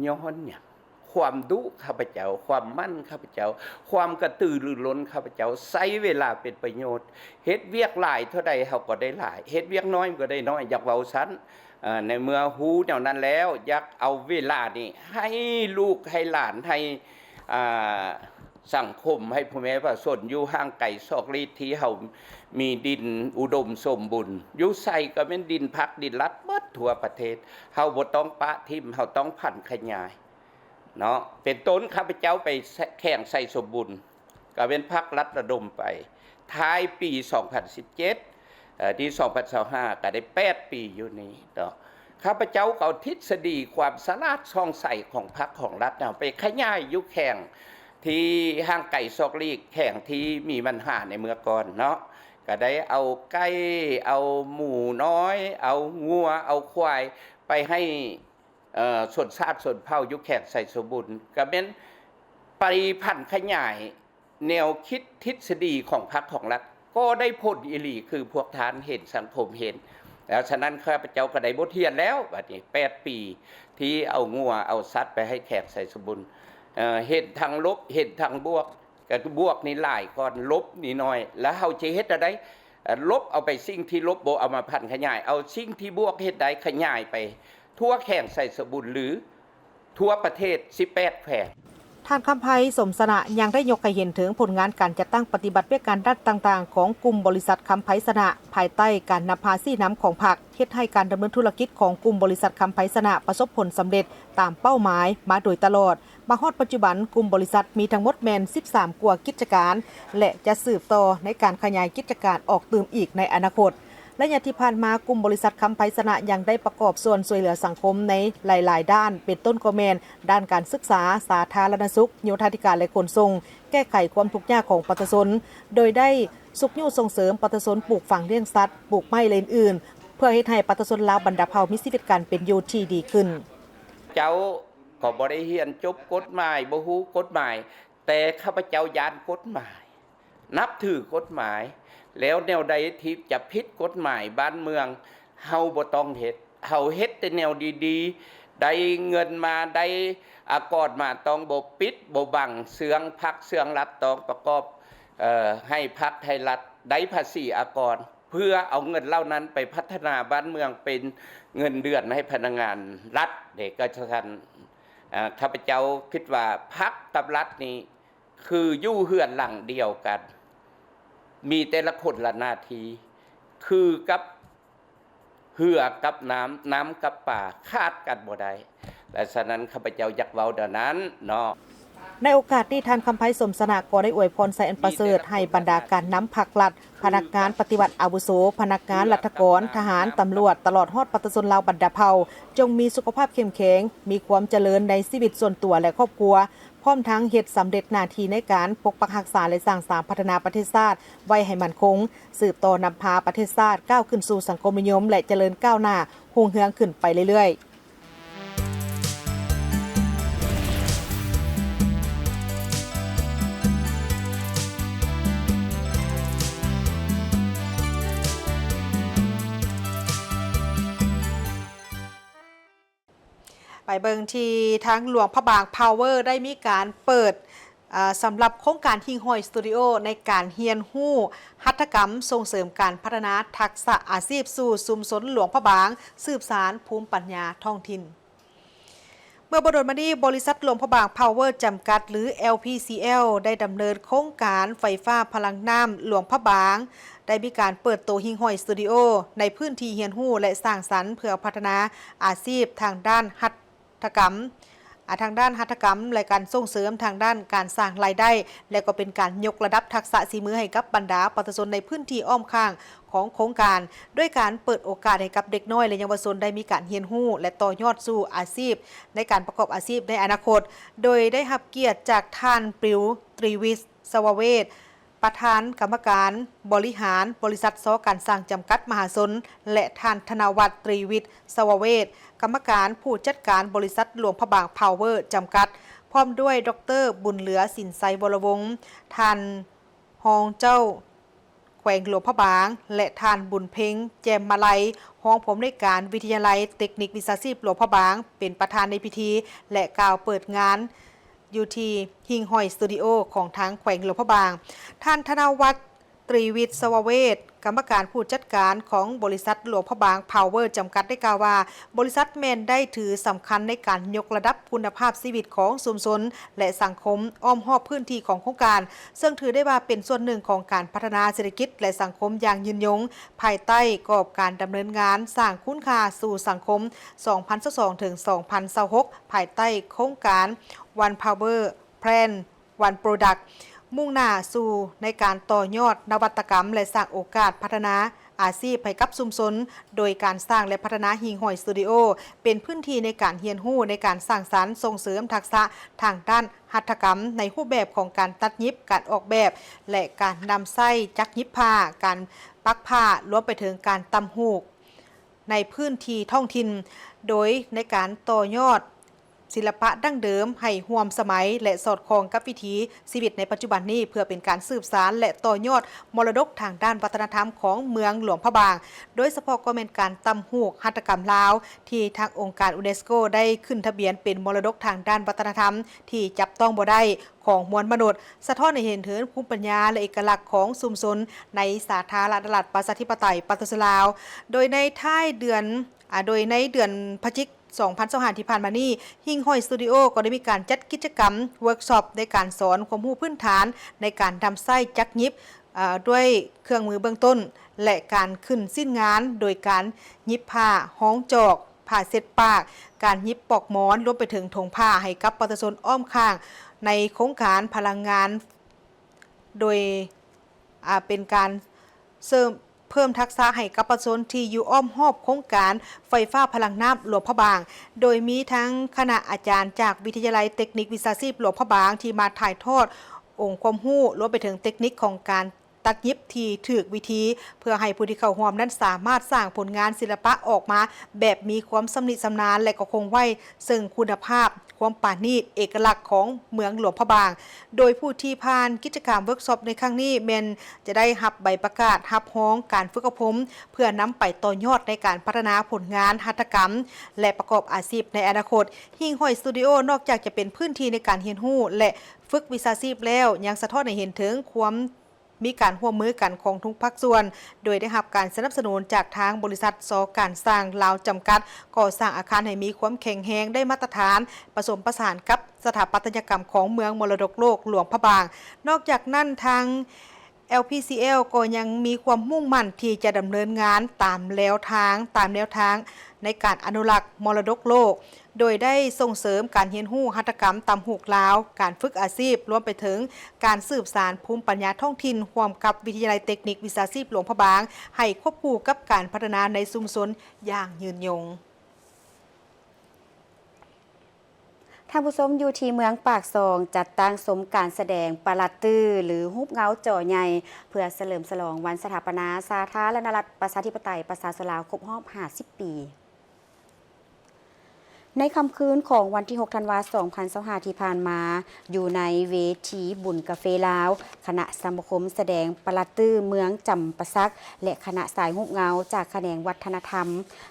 ຍ້ອນຫຍັງ? ຄວາມດຸຂ້າພະເຈົ້າ, ຄວາມໝັ້ນຂ້າພະເຈົ້າ, ຄວາມກະຕືລືລົ້ນຂ້າພະເຈົ້າ, ໃຊ້ເວລາເປັນປະໂຫຍດ, ເຮັດວຽກຫຼາຍເທົ່າໃດເຮົາກໍໄດ້ຫຼາຍ, ເຮັດວຽກນ້ອຍມັນກໍໄດ້ນ້ອຍ, ຢາກເວົ້າຊັ້ນ. ເອີ ໃນເມື່ອຮູ້ແນວນັ້ນແລ້ວ, ຢາກເອົາເວລານີ້ໃຫ້ລູກໃຫ້ຫຼານ, ໃຫ້ ອ່າ ສັງຄົມ, ໃຫ້ພໍ່ແມ່ປະຊາຊົນຢູ່ຫ່າງໄກສອກຫຼີກ ທີ່ເຮົາມີດິນອຸດົມສົມບູນ, ຢູ່ໃສກໍແມ່ນດິນພັກດິນລັດເບິດທົ່ວປະເທດ. ເຮົາບໍ່ຕ້ອງປະຖິ້ມ, ເຮົາຕ້ອງຜັນຂະຫຍາຍເນາະ. ເປັນຕົ້ນ ຂ້າພະເຈົ້າໄປແຂວງໄຊສົມບູນ, ກໍເປັນພັກລັດລະດົມໄປ ທ້າຍປີສອງພັນສິບເຈັດ ເອີ ທີສອງພັນຊາວຫ້າ ກໍໄດ້ແປດປີຢູ່ນີ້ເນາະ. ຂ້າພະເຈົ້າກໍເອົາທິດສະດີຄວາມສະຫຼາດສ່ອງໃສຂອງພັກຂອງລັດເຮົາໄປຂະຫຍາຍຢູ່ແຂວງທີ່ຫ່າງໄກສອກຫຼີກ, ແຂວງທີ່ມີບັນຫາໃນເມື່ອກ່ອນເນາະ, ກໍໄດ້ເອົາໄກ່, ເອົາໝູນ້ອຍ, ເອົາງົວ, ເອົາຄວາຍໄປໃຫ້ ເອີ ຊົນຊາດຊົນເຜົ່າຢູ່ແຂວງໄຊສົມບູນ, ກໍແມ່ນໄປຜັນຂະຫຍາຍແນວຄິດທິດສະດີຂອງພັກຂອງລັດ, ກໍໄດ້ຜົນອີ່ຫຼີ ຄືພວກທ່ານເຫັນ, ສັງຄົມເຫັນ. ແລ້ວສະນັ້ນ ຂ້າພະເຈົ້າກໍໄດ້ບົດຮຽນແລ້ວ, ບັດນີ້ແປດປີທີ່ເອົາງົວເອົາສັດໄປໃຫ້ແຂວງໄຊສົມບູນ, ເອີ ເຫັນທັງລົບ ເຫັນທັງບວກ. ກໍຄືບວກນີ້ຫຼາຍກ່ອນ, ລົບນີ້ໜ້ອຍ, ແລ້ວເຮົາຈະເຮັດແນວໃດ? ລົບເອົາໄປສິ່ງທີ່ລົບ, ບໍ່ເອົາມາຜັນຂະຫຍາຍ, ເອົາສິ່ງທີ່ບວກເຮັດໄດ້ຂະຫຍາຍໄປທົ່ວແຂວງໄຊສົມບູນ ຫຼື ທົ່ວປະເທດສິບແປດແຂວງ. ທ່ານ ຄຳໄພ ສົມຊະນະ ຍັງໄດ້ຍົກໃຫ້ເຫັນເຖິງຜົນງານການຈັດຕັ້ງປະຕິບັດວຽກງານດ້ານຕ່າງໆຂອງກຸ່ມບໍລິສັດຄຳໄພຊະນະ ພາຍໃຕ້ການນຳພາຊີ້ນຳຂອງພັກ, ເຮັດໃຫ້ການດຳເນີນທຸລະກິດຂອງກຸ່ມບໍລິສັດຄຳໄພຊະນະປະສົບຜົນສຳເລັດຕາມເປົ້າໝາຍມາໂດຍຕະຫຼອດ. ມາຮອດປັດຈຸບັນ, ກຸ່ມບໍລິສັດມີທັງໝົດແມ່ນສິບສາມກວ່າກິດຈະການ ແລະ ຈະສືບຕໍ່ໃນການຂະຫຍາຍກິດຈະການອອກຕື່ມອີກໃນອະນາຄົດ. ໄລຍະທີ່ຜ່ານມາ, ກຸ່ມບໍລິສັດຄຳໄພຊະນະຍັງໄດ້ປະກອບສ່ວນຊ່ວຍເຫຼືອສັງຄົມໃນຫຼາຍໆດ້ານ, ເປັນຕົ້ນກໍແມ່ນດ້ານການສຶກສາ, ສາທາລະນະສຸກ, ໂຍທາທິການ ແລະ ຂົນສົ່ງ, ແກ້ໄຂຄວາມທຸກຍາກຂອງປະຊາຊົນ, ໂດຍໄດ້ຊຸກຍູ້ສົ່ງເສີມປະຊາຊົນປູກຝັງລ້ຽງສັດ, ປູກໄມ້ ແລະ ອື່ນໆ ເພື່ອເຮັດໃຫ້ປະຊາຊົນລາວບັນດາເຜົ່າມີຊີວິດການເປັນຢູ່ທີ່ດີຂຶ້ນ. ເຈົ້າ ກໍບໍ່ໄດ້ຮຽນຈົບກົດໝາຍ, ບໍ່ຮູ້ກົດໝາຍ, ແຕ່ຂ້າພະເຈົ້າຢ້ານກົດໝາຍ, ນັບຖືກົດໝາຍ, ແລ້ວແນວໃດທີ່ຈະຜິດກົດໝາຍບ້ານເມືອງ, ເຮົາບໍ່ຕ້ອງເຮັດ. ເຮົາເຮັດແຕ່ແນວດີໆ, ໄດ້ເງິນມາ, ໄດ້ອາກອນມາ, ຕ້ອງບໍ່ປິດບໍ່ບັງ, ເຊື່ອງພັກເຊື່ອງລັດ, ຕ້ອງປະກອບ ເອີ່ ໃຫ້ພັກໃຫ້ລັດໄດ້ພາສີອາກອນ ເພື່ອເອົາເງິນເຫຼົ່ານັ້ນໄປພັດທະນາບ້ານເມືອງ ເປັນເງິນເດືອນໃຫ້ພະນັກງານລັດເດ ກໍຊັ້ນ. ເອີ່ ຂ້າພະເຈົ້າຄິດວ່າພັກກັບລັດນີ້ຄືຢູ່ເຮືອນຫຼັງດຽວກັນ ມີແຕ່ລະຄົນລະໜ້າທີ່ ຄືກັບ ເຮືອກັບນ້ຳ ນ້ຳກັບປາ ຂາດກັນບໍ່ໄດ້ ແລະ ສະນັ້ນ ຂ້າພະເຈົ້າຢາກເວົ້າແນວນັ້ນເນາະ. ໃນໂອກາດນີ້ ທ່ານ ຄຳໄພ ສົມຊະນະ ກໍໄດ້ອວຍພອນໄຊອັນປະເສີດ ໃຫ້ບັນດາການນຳພັກລັດ, ພະນັກງານປະຕິວັດອາວຸໂສ, ພະນັກງານລັດຖະກອນ, ທະຫານ, ຕຳຫຼວດ ຕະຫຼອດຮອດປະຊາຊົນລາວບັນດາເຜົ່າ ຈົ່ງມີສຸຂະພາບເຂັ້ມແຂງ, ມີຄວາມຈະເລີນໃນຊີວິດສ່ວນຕົວ ແລະ ຄອບຄົວ, ພ້ອມທັງເຮັດສຳເລັດໜ້າທີ່ໃນການປົກປັກຮັກສາ ແລະ ສ້າງສາພັດທະນາປະເທດຊາດໄວ້ໃຫ້ໝັ້ນຄົງ, ສືບຕໍ່ນຳພາປະເທດຊາດກ້າວຂຶ້ນສູ່ສັງຄົມນິຍົມ ແລະ ຈະເລີນກ້າວໜ້າຮຸ່ງເຮືອງຂຶ້ນໄປເລື້ອຍໆ. ໄປເບິ່ງທີ່ທາງຫຼວງພະບາງພາວເວີ ໄດ້ມີການເປີດ ສຳລັບໂຄງການຫິ່ງຫ້ອຍສະຕູດິໂອ ໃນການຮຽນຮູ້ຫັດຖະກຳ ສົ່ງເສີມການພັດທະນາທັກສະອາຊີບສູ່ຊຸມຊົນຫຼວງພະບາງ, ສືບສານພູມປັນຍາທ້ອງຖິ່ນ. ເມື່ອບໍ່ດົນມານີ້, ບໍລິສັດຫຼວງພະບາງພາວເວີ ຈຳກັດ ຫຼື LPCL ໄດ້ດຳເນີນໂຄງການໄຟຟ້າພະລັງນ້ຳຫຼວງພະບາງ ໄດ້ມີການເປີດໂຕຫິ່ງຫ້ອຍສະຕູດິໂອ ໃນພື້ນທີ່ຮຽນຮູ້ ແລະ ສ້າງສັນ ເພື່ອພັດທະນາອາຊີບທາງດ້ານຫັດ ຖະກຳ ອາ ທາງດ້ານຫັດຖະກຳ ແລະ ການສົ່ງເສີມທາງດ້ານການສ້າງລາຍໄດ້ ແລະ ກໍເປັນການຍົກລະດັບທັກສະສີມືໃຫ້ກັບບັນດາປະຊາຊົນໃນພື້ນທີ່ອ້ອມຂ້າງຂອງໂຄງການ, ດ້ວຍການເປີດໂອກາດໃຫ້ກັບເດັກນ້ອຍ ແລະ ເຍົາວະຊົນໄດ້ມີການຮຽນຮູ້ ແລະ ຕໍ່ຍອດສູ່ອາຊີບໃນການປະກອບອາຊີບໃນອະນາຄົດ, ໂດຍໄດ້ຮັບກຽດຈາກທ່ານ ປິວ ຕຣີວິດ ສະວະເວດ ປະທານກຳມະການບໍລິຫານບໍລິສັດ ຊ ການຊ່າງ ຈຳກັດມະຫາຊົນ ແລະ ທ່ານ ທະນະວັດ ຕຣີວິດ ສະວະເວດ ກຳມະການຜູ້ຈັດການບໍລິສັດຫຼວງພະບາງພາວເວີ ຈຳກັດ, ພ້ອມດ້ວຍ ດອກເຕີ ບຸນເຫຼືອ ສິນໄຊ ວໍລະວົງ ທ່ານຮອງເຈົ້າແຂວງຫຼວງພະບາງ ແລະ ທ່ານ ບຸນເພັງ ແຈ່ມມາໄລ ຮອງຜູ້ອຳນວຍການວິທະຍາໄລເຕັກນິກວິຊາຊີບຫຼວງພະບາງ ເປັນປະທານໃນພິທີ ແລະ ກ່າວເປີດງານ ຢູ່ທີ່ຫິ່ງຫ້ອຍສະຕູດິໂອຂອງທາງແຂວງຫຼວງພະບາງ. ທ່ານ ທະນະວັດ ຕຣີວິດ ສະວະເວດ ກຳມະການຜູ້ຈັດການຂອງບໍລິສັດຫຼວງພະບາງພາວເວີ ຈຳກັດ ໄດ້ກ່າວວ່າ, ບໍລິສັດແມ່ນໄດ້ຖືສຳຄັນໃນການຍົກລະດັບຄຸນນະພາບຊີວິດຂອງຊຸມຊົນ ແລະ ສັງຄົມອ້ອມຮອບພື້ນທີ່ຂອງໂຄງການ, ເຊິ່ງຖືໄດ້ວ່າເປັນສ່ວນໜຶ່ງຂອງການພັດທະນາເສດຖະກິດ ແລະ ສັງຄົມຢ່າງຍືນຍົງ, ພາຍໃຕ້ກອບການດຳເນີນງານສ້າງຄຸນຄ່າສູ່ສັງຄົມ ສອງພັນຊາວສອງ ເຖິງ ສອງພັນຊາວຫົກ ພາຍໃຕ້ໂຄງການ One Power Plan One Product ມຸ່ງໜ້າສູ່ໃນການຕໍ່ຍອດນະວັດຕະກຳ ແລະ ສ້າງໂອກາດພັດທະນາອາຊີບໃຫ້ກັບຊຸມຊົນ, ໂດຍການສ້າງ ແລະ ພັດທະນາຫິ່ງຫ້ອຍສະຕູດິໂອ ເປັນພື້ນທີ່ໃນການຮຽນຮູ້, ໃນການສ້າງສັນ, ສົ່ງເສີມທັກສະທາງດ້ານຫັດຖະກຳ ໃນຮູບແບບຂອງການຕັດຫຍິບ, ການອອກແບບ ແລະ ການນຳໃຊ້ຈັກຫຍິບຜ້າ, ການປັກຜ້າ, ລວມໄປເຖິງການຕ່ຳຫູກ ໃນພື້ນທີ່ທ້ອງຖິ່ນ, ໂດຍໃນການຕໍ່ຍອດ ສິລະປະດັ້ງເດີມໃຫ້ຮ່ວມສະໄໝ ແລະ ສອດຄ່ອງກັບວິຖີຊີວິດໃນປັດຈຸບັນນີ້ ເພື່ອເປັນການສືບສານ ແລະ ຕໍ່ຍອດມໍລະດົກທາງດ້ານວັດທະນະທຳຂອງເມືອງຫຼວງພະບາງ, ໂດຍສະເພາະກໍແມ່ນການຕ່ຳຫູກຫັດຖະກຳລາວ ທີ່ທາງອົງການຢູເນສໂກໄດ້ຂຶ້ນທະບຽນເປັນມໍລະດົກທາງດ້ານວັດທະນະທຳທີ່ຈັບຕ້ອງບໍ່ໄດ້ຂອງມວນມະນຸດ, ສະທ້ອນໃຫ້ເຫັນເຖິງພູມປັນຍາ ແລະ ເອກະລັກຂອງຊຸມຊົນໃນສາທາລະນະລັດປະຊາທິປະໄຕປະຊາຊົນລາວ. ໂດຍໃນທ້າຍເດືອນ ອາ ໂດຍໃນເດືອນພະຈິກ ສອງພັນຊາວຫ້າ ທີ່ຜ່ານມານີ້, ຫິ່ງຫ້ອຍສະຕູດິໂອກໍໄດ້ມີການຈັດກິດຈະກຳເວີກຊັອບໃນການສອນຄວາມຮູ້ພື້ນຖານໃນການນຳໃຊ້ຈັກຫຍິບ ອາ ດ້ວຍເຄື່ອງມືເບື້ອງຕົ້ນ ແລະ ການຂຶ້ນຊີ້ນງານໂດຍການຫຍິບຜ້າຮອງຈອກ, ຜ້າເຊັດປາກ, ການຫຍິບປອກໝອນ, ລວມໄປເຖິງຖົງຜ້າໃຫ້ກັບປະຊາຊົນອ້ອມຂ້າງໃນໂຄງການພະລັງງານ ໂດຍ ອາ ເປັນການເສີມ ເພີ່ມທັກສະໃຫ້ກັບປະຊາຊົນທີ່ຢູ່ອ້ອມຮອບໂຄງການໄຟຟ້າພະລັງນ້ຳຫຼວງພະບາງ, ໂດຍມີທັງຄະນະອາຈານຈາກວິທະຍາໄລເຕັກນິກວິຊາຊີບຫຼວງພະບາງ ທີ່ມາຖ່າຍທອດອົງຄວາມຮູ້, ລວມໄປເຖິງເຕັກນິກຂອງການຕັດຫຍິບທີ່ຖືກວິທີ, ເພື່ອໃຫ້ຜູ້ທີ່ເຂົ້າຮ່ວມນັ້ນສາມາດສ້າງຜົນງານສິລະປະອອກມາແບບມີຄວາມຊຳນິຊຳນານ ແລະ ກໍຄົງໄວ້ເຊິ່ງຄຸນນະພາບ, ຄວາມປານີດ, ເອກະລັກຂອງເມືອງຫຼວງພະບາງ. ໂດຍຜູ້ທີ່ຜ່ານກິດຈະກຳເວີກຊັອບໃນຄັ້ງນີ້ ແມ່ນ ຈະໄດ້ຮັບໃບປະກາດຮັບຮອງການຝຶກອົບຮົມ ເພື່ອນຳໄປຕໍ່ຍອດໃນການພັດທະນາຜົນງານຫັດຖະກຳ ແລະ ປະກອບອາຊີບໃນອະນາຄົດ. ຫິ່ງຫ້ອຍສະຕູດິໂອ ນອກຈາກຈະເປັນພື້ນທີ່ໃນການຮຽນຮູ້ ແລະ ຝຶກວິຊາຊີບແລ້ວ, ຍັງສະທ້ອນໃຫ້ເຫັນເຖິງຄວາມ ມີການຮ່ວມມືກັນຂອງທຸກພາກສ່ວນ, ໂດຍໄດ້ຮັບການສະໜັບສະໜູນຈາກທາງບໍລິສັດ ຊ. ການຊ່າງ ລາວ ຈຳກັດ, ກໍ່ສ້າງອາຄານໃຫ້ມີຄວາມແຂງແຮງ, ໄດ້ມາດຕະຖານ, ປະສົມປະສານກັບສະຖາປັດຕະຍະກຳຂອງເມືອງມໍລະດົກໂລກຫຼວງພະບາງ. ນອກຈາກນັ້ນ, ທາງ ແອລ ພີ ຊີ ແອລ ກໍຍັງມີຄວາມມຸ່ງໝັ້ນທີ່ຈະດຳເນີນງານຕາມແນວທາງ, ຕາມແນວທາງໃນການອະນຸລັກມໍລະດົກໂລກ, ໂດຍໄດ້ສົ່ງເສີມການຮຽນຮູ້ຫັດຖະກຳຕຳຫູກລາວ, ການຝຶກອາຊີບ, ລວມໄປເຖິງການສືບສານພູມປັນຍາທ້ອງຖິ່ນ ຮ່ວມກັບວິທະຍາໄລເຕັກນິກວິຊາຊີບຫຼວງພະບາງ ໃຫ້ຄວບຄູ່ກັບການພັດທະນາໃນຊຸມຊົນຢ່າງຍືນຍົງ. ທ່ານຜູ້ຊົມ, ຢູ່ທີ່ເມືອງປາກຊ່ອງ ຈັດຕັ້ງຊົມການສະແດງປະລັດຕື້ ຫຼື ຮູບເງົາຈໍໃຫຍ່ ເພື່ອສະເຫຼີມສະຫຼອງວັນສະຖາປະນາສາທາລະນະລັດ ປະຊາທິປະໄຕ ປະຊາຊົນລາວ ຄົບຮອບຫ້າສິບປີ. ໃນຄ່ຳຄືນຂອງວັນທີຫົກ ທັນວາ ສອງພັນຊາວຫ້າ ທີ່ຜ່ານມາ, ຢູ່ໃນເວທີບຸນກາເຟລາວ, ຄະນະສະມາຄົມສະແດງປະລັດຕື້ເມືອງຈຳປາສັກ ແລະ ຄະນະສາຍຮູບເງົາຈາກຂະແໜງວັດທະນະທຳ,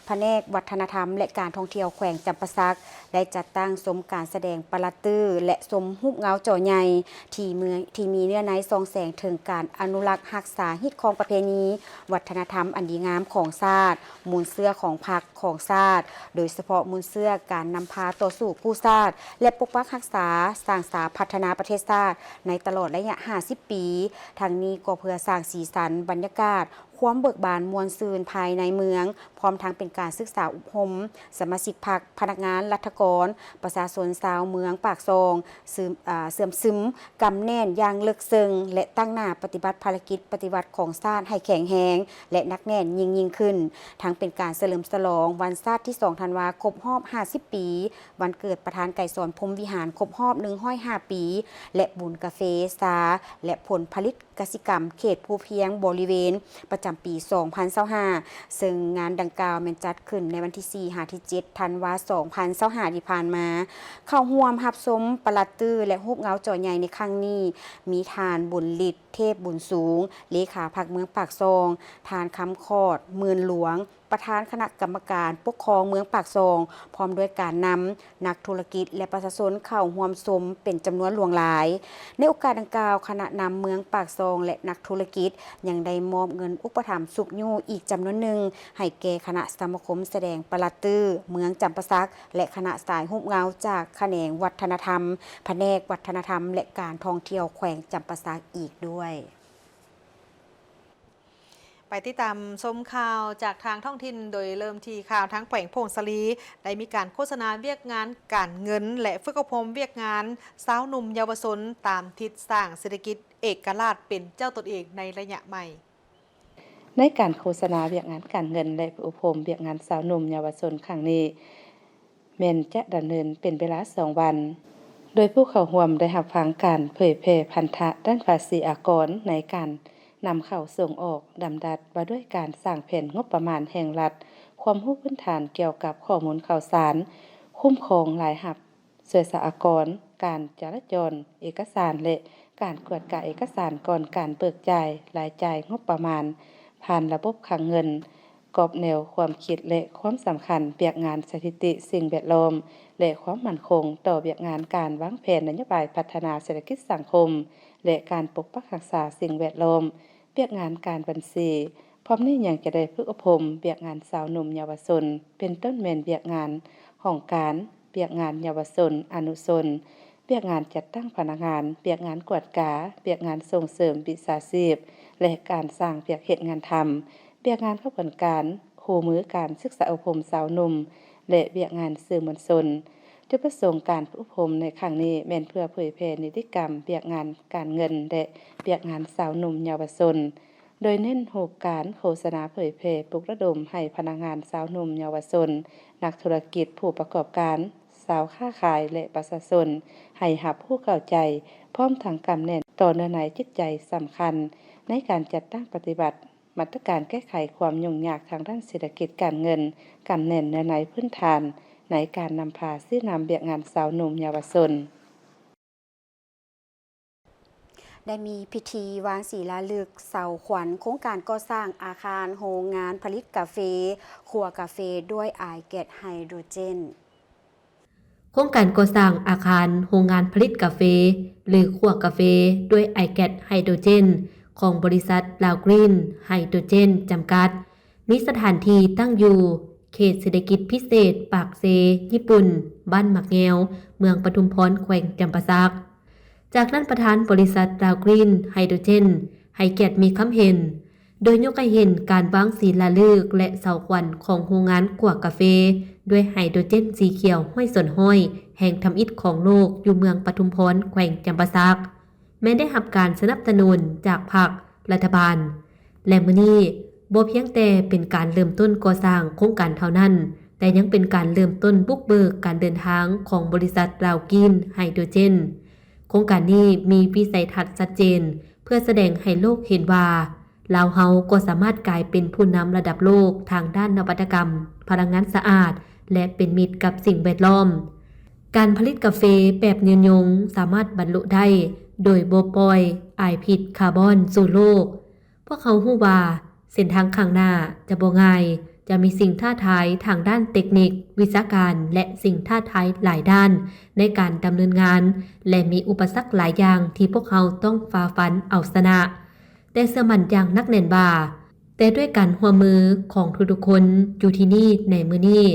ພະແນກວັດທະນະທຳ ແລະ ການທ່ອງທ່ຽວແຂວງຈຳປາສັກ ໄດ້ຈັດຕັ້ງຊົມການສະແດງປະລັດຕື້ ແລະ ຊົມຮູບເງົາຈໍໃຫຍ່ ທີ່ເມືອງ ທີ່ມີເນື້ອໃນສ່ອງແສງເຖິງການອະນຸລັກຮັກສາຮີດຄອງປະເພນີ ວັດທະນະທຳອັນດີງາມຂອງຊາດ, ມູນເຊື້ອຂອງພັກ ຂອງຊາດ, ໂດຍສະເພາະມູນເຊື້ອການນຳພາຕໍ່ສູ້ກູ້ຊາດ ແລະ ປົກປັກຮັກສາ, ສ້າງສາພັດທະນາປະເທດຊາດໃນຕະຫຼອດໄລຍະຫ້າສິບປີ. ທັງນີ້ກໍເພື່ອສ້າງສີສັນບັນຍາກາດຄວາມເບີກບານມ່ວນຊື່ນພາຍໃນເມືອງ, ພ້ອມທັງເປັນການສຶກສາອົບຮົມສະມາຊິກພັກ, ພະນັກງານລັດຖະກອນ, ປະຊາຊົນຊາວເມືອງປາກຊ່ອງ ຊຶມ ອາ ເຊື່ອມຊຶມ ກຳແໜ້ນຢ່າງເລິກເຊິ່ງ ແລະ ຕັ້ງໜ້າປະຕິບັດພາລະກິດປະຕິວັດຂອງຊາດໃຫ້ແຂງແຮງ ແລະ ໜັກແໜ້ນຍິ່ງໆຂຶ້ນ, ທັງເປັນການສະເຫຼີມສະຫຼອງວັນຊາດທີສອງ ທັນວາ ຄົບຮອບຫ້າສິບປີ, ວັນເກີດປະທານໄກສອນ ພົມວິຫານ ຄົບຮອບໜຶ່ງຮ້ອຍຫ້າປີ ແລະ ບຸນກາເຟຊາ ແລະ ຜົນຜະລິດກະສິກຳເຂດພູພຽງບໍລິເວນ ປະຈຳປີສອງພັນຊາວຫ້າ ເຊິ່ງງານດັ່ງກ່າວແມ່ນຈັດຂຶ້ນໃນວັນທີສີ່ ຫາ ທີເຈັດ ທັນວາ ສອງພັນຊາວຫ້າ ທີ່ຜ່ານມາ. ເຂົ້າຮ່ວມຮັບຊົມປະລັດຕື້ ແລະ ຮູບເງົາຈໍໃຫຍ່ໃນຄັ້ງນີ້ ມີທ່ານ ບຸນລິດ ເທບບຸນສູງ ເລຂາພັກເມືອງປາກຊ່ອງ, ທ່ານ ຄຳຂອດ ໝື່ນຫຼວງ ປະທານຄະນະກຳມະການປົກຄອງເມືອງປາກຊ່ອງ, ພ້ອມດ້ວຍການນຳ ນັກທຸລະກິດ ແລະ ປະຊາຊົນເຂົ້າຮ່ວມຊົມເປັນຈຳນວນຫຼວງຫຼາຍ. ໃນໂອກາດດັ່ງກ່າວ, ຄະນະນຳເມືອງປາກຊ່ອງ ແລະ ນັກທຸລະກິດ ຍັງໄດ້ມອບເງິນອຸປະຖຳຊຸກຍູ້ອີກຈຳນວນໜຶ່ງ ໃຫ້ແກ່ຄະນະສະມາຄົມສະແດງປະລັດຕື້ເມືອງຈຳປາສັກ ແລະ ຄະນະສາຍຮູບເງົາຈາກຂະແໜງວັດທະນະທຳ, ພະແນກວັດທະນະທຳ ແລະ ການທ່ອງທ່ຽວແຂວງຈຳປາສັກອີກດ້ວຍ. ໄປຕິດຕາມຊົມຂ່າວຈາກທາງທ້ອງຖິ່ນ ໂດຍເລີ່ມທີ່ຂ່າວທາງແຂວງຜົ້ງສາລີ ໄດ້ມີການໂຄສະນາວຽກງານການເງິນ ແລະ ຝຶກອົບຮົມວຽກງານຊາວໜຸ່ມເຍົາວະຊົນ ຕາມທິດສ້າງເສດຖະກິດເອກະລາດເປັນເຈົ້າຕົນເອງໃນໄລຍະໃໝ່. ໃນການໂຄສະນາວຽກງານການເງິນ ແລະ ຝຶກອົບຮົມວຽກງານຊາວໜຸ່ມເຍົາວະຊົນຄັ້ງນີ້ ແມ່ນຈະດຳເນີນເປັນເວລາສອງວັນ, ໂດຍຜູ້ເຂົ້າຮ່ວມໄດ້ຮັບຟັງການເຜີຍແຜ່ພັນທະດ້ານພາສີອາກອນໃນການນຳເຂົ້າສົ່ງອອກ, ດຳດັດວ່າດ້ວຍການສ້າງແຜນງົບປະມານແຫ່ງລັດ, ຄວາມຮູ້ພື້ນຖານກ່ຽວກັບຂໍ້ມູນຂ່າວສານ, ຄຸ້ມຄອງລາຍຮັບ, ຊ່ວຍສາອາກອນ, ການຈະລາຈອນເອກະສານ ແລະ ການກວດກາເອກະສານກ່ອນການເບີກຈ່າຍລາຍຈ່າຍງົບປະມານຜ່ານລະບົບຄັງເງິນ, ກອບແນວຄວາມຄິດ ແລະ ຄວາມສຳຄັນວຽກງານສະຖິຕິສິ່ງແວດລ້ອມ ແລະ ຄວາມໝັ້ນຄົງຕໍ່ວຽກງານການວາງແຜນນະໂຍບາຍພັດທະນາເສດຖະກິດສັງຄົມ ແລະ ການປົກປັກຮັກສາສິ່ງແວດລ້ອມ, ວຽກງານການບັນຊີ. ພ້ອມນີ້ຍັງຈະໄດ້ຝຶກອົບຮົມວຽກງານຊາວໜຸ່ມເຍົາວະຊົນ ເປັນຕົ້ນແມ່ນວຽກງານຫ້ອງການ, ວຽກງານເຍົາວະຊົນອະນຸຊົນ, ວຽກງານຈັດຕັ້ງພະນັກງານ, ວຽກງານກວດກາ, ວຽກງານສົ່ງເສີມວິຊາຊີບ ແລະ ການສ້າງວຽກເຮັດງານທຳ, ວຽກງານຂະບວນການຄູ່ມືການສຶກສາອົບຮົມຊາວໜຸ່ມ ແລະ ວຽກງານສື່ມວນຊົນ. ຈຸດປະສົງການຝຶກອົບຮົມໃນຄັ້ງນີ້ແມ່ນເພື່ອເຜີຍແຜ່ນິຕິກຳວຽກງານການເງິນ ແລະ ວຽກງານຊາວໜຸ່ມເຍົາວະຊົນ, ໂດຍເນັ້ນຮູບການໂຄສະນາເຜີຍແຜ່ ປຸກລະດົມໃຫ້ພະນັກງານຊາວໜຸ່ມເຍົາວະຊົນ, ນັກທຸລະກິດ, ຜູ້ປະກອບການ, ຊາວຄ້າຂາຍ ແລະ ປະຊາຊົນ ໃຫ້ຮັບຮູ້ເຂົ້າໃຈ, ພ້ອມທັງກຳແໜ້ນຕໍ່ເນື້ອໃນຈິດໃຈສຳຄັນໃນການຈັດຕັ້ງປະຕິບັດ ມາດຕະການແກ້ໄຂຄວາມຫຍຸ້ງຍາກທາງດ້ານເສດຖະກິດການເງິນ, ກຳແໜ້ນເນື້ອໃນພື້ນຖານໃນການນຳພາຊີ້ນຳວຽກງານຊາວໜຸ່ມເຍົາວະຊົນ. ໄດ້ມີພິທີວາງສີລາລຶກເສົາຂວັນໂຄງການກໍ່ສ້າງອາຄານໂຮງງານຜະລິດກາເຟ, ຂົ້ວກາເຟດ້ວຍອາຍແກັສໄຮໂດຣເຈນ. ໂຄງການກໍ່ສ້າງອາຄານໂຮງງານຜະລິດກາເຟ ຫຼື ຂົ້ວກາເຟດ້ວຍອາຍແກັສໄຮໂດຣເຈນ ຂອງບໍລິສັດລາວກຣີນໄຮໂດຣເຈນຈຳກັດ ມີສະຖານທີ່ຕັ້ງຢູ່ເຂດເສດຖະກິດພິເສດປາກເຊ ຍີ່ປຸ່ນ, ບ້ານໝາກແງວ, ເມືອງປະທຸມພອນ, ແຂວງຈຳປາສັກ. ຈາກນັ້ນປະທານບໍລິສັດລາວກຣີນໄຮໂດຣເຈນໃຫ້ກຽດມີຄຳເຫັນ ໂດຍຍົກໃຫ້ເຫັນການວາງສີລາລຶກ ແລະ ເສົາຂວັນຂອງໂຮງງານຂົ້ວກາເຟ ດ້ວຍໄຮໂດຣເຈນສີຂຽວຮ້ອຍສ່ວນຮ້ອຍ ແຫ່ງທຳອິດຂອງໂລກ ຢູ່ເມືອງປະທຸມພອນ ແຂວງຈຳປາສັກ ແມ່ນໄດ້ຮັບການສະໜັບສະໜູນຈາກພັກ, ລັດຖະບານ ແລະ ມື້ນີ້ບໍ່ພຽງແຕ່ເປັນການເລີ່ມຕົ້ນກໍ່ສ້າງໂຄງການເທົ່ານັ້ນ, ແຕ່ຍັງເປັນການເລີ່ມຕົ້ນບຸກເບີກການເດີນທາງຂອງບໍລິສັດລາວກຣີນໄຮໂດຣເຈນ. ໂຄງການນີ້ມີວິໄສທັດຊັດເຈນ ເພື່ອສະແດງໃຫ້ໂລກເຫັນວ່າ ລາວເຮົາກໍສາມາດກາຍເປັນຜູ້ນຳລະດັບໂລກທາງດ້ານນະວັດຕະກຳພະລັງງານສະອາດ ແລະ ເປັນມິດກັບສິ່ງແວດລ້ອມ. ການຜະລິດກາເຟແບບຍືນຍົງສາມາດບັນລຸໄດ້ໂດຍບໍ່ປ່ອຍອາຍພິດຄາບອນສູ່ໂລກ. ພວກເຮົາຮູ້ວ່າເສັ້ນທາງຂ້າງໜ້າຈະບໍ່ງ່າຍ, ຈະມີສິ່ງທ້າທາຍທາງດ້ານເຕັກນິກ, ວິຊາການ ແລະ ສິ່ງທ້າທາຍຫຼາຍດ້ານໃນການດຳເນີນງານ ແລະ ມີອຸປະສັກຫຼາຍຢ່າງທີ່ພວກເຮົາຕ້ອງຝ່າຟັນເອົາຊະນະ. ແຕ່ເຊື່ອໝັ້ນຢ່າງໜັກແໜ້ນວ່າ ແຕ່ດ້ວຍການຮ່ວມມືຂອງທຸກໆຄົນຢູ່ທີ່ນີ້ໃນມື້ນີ້,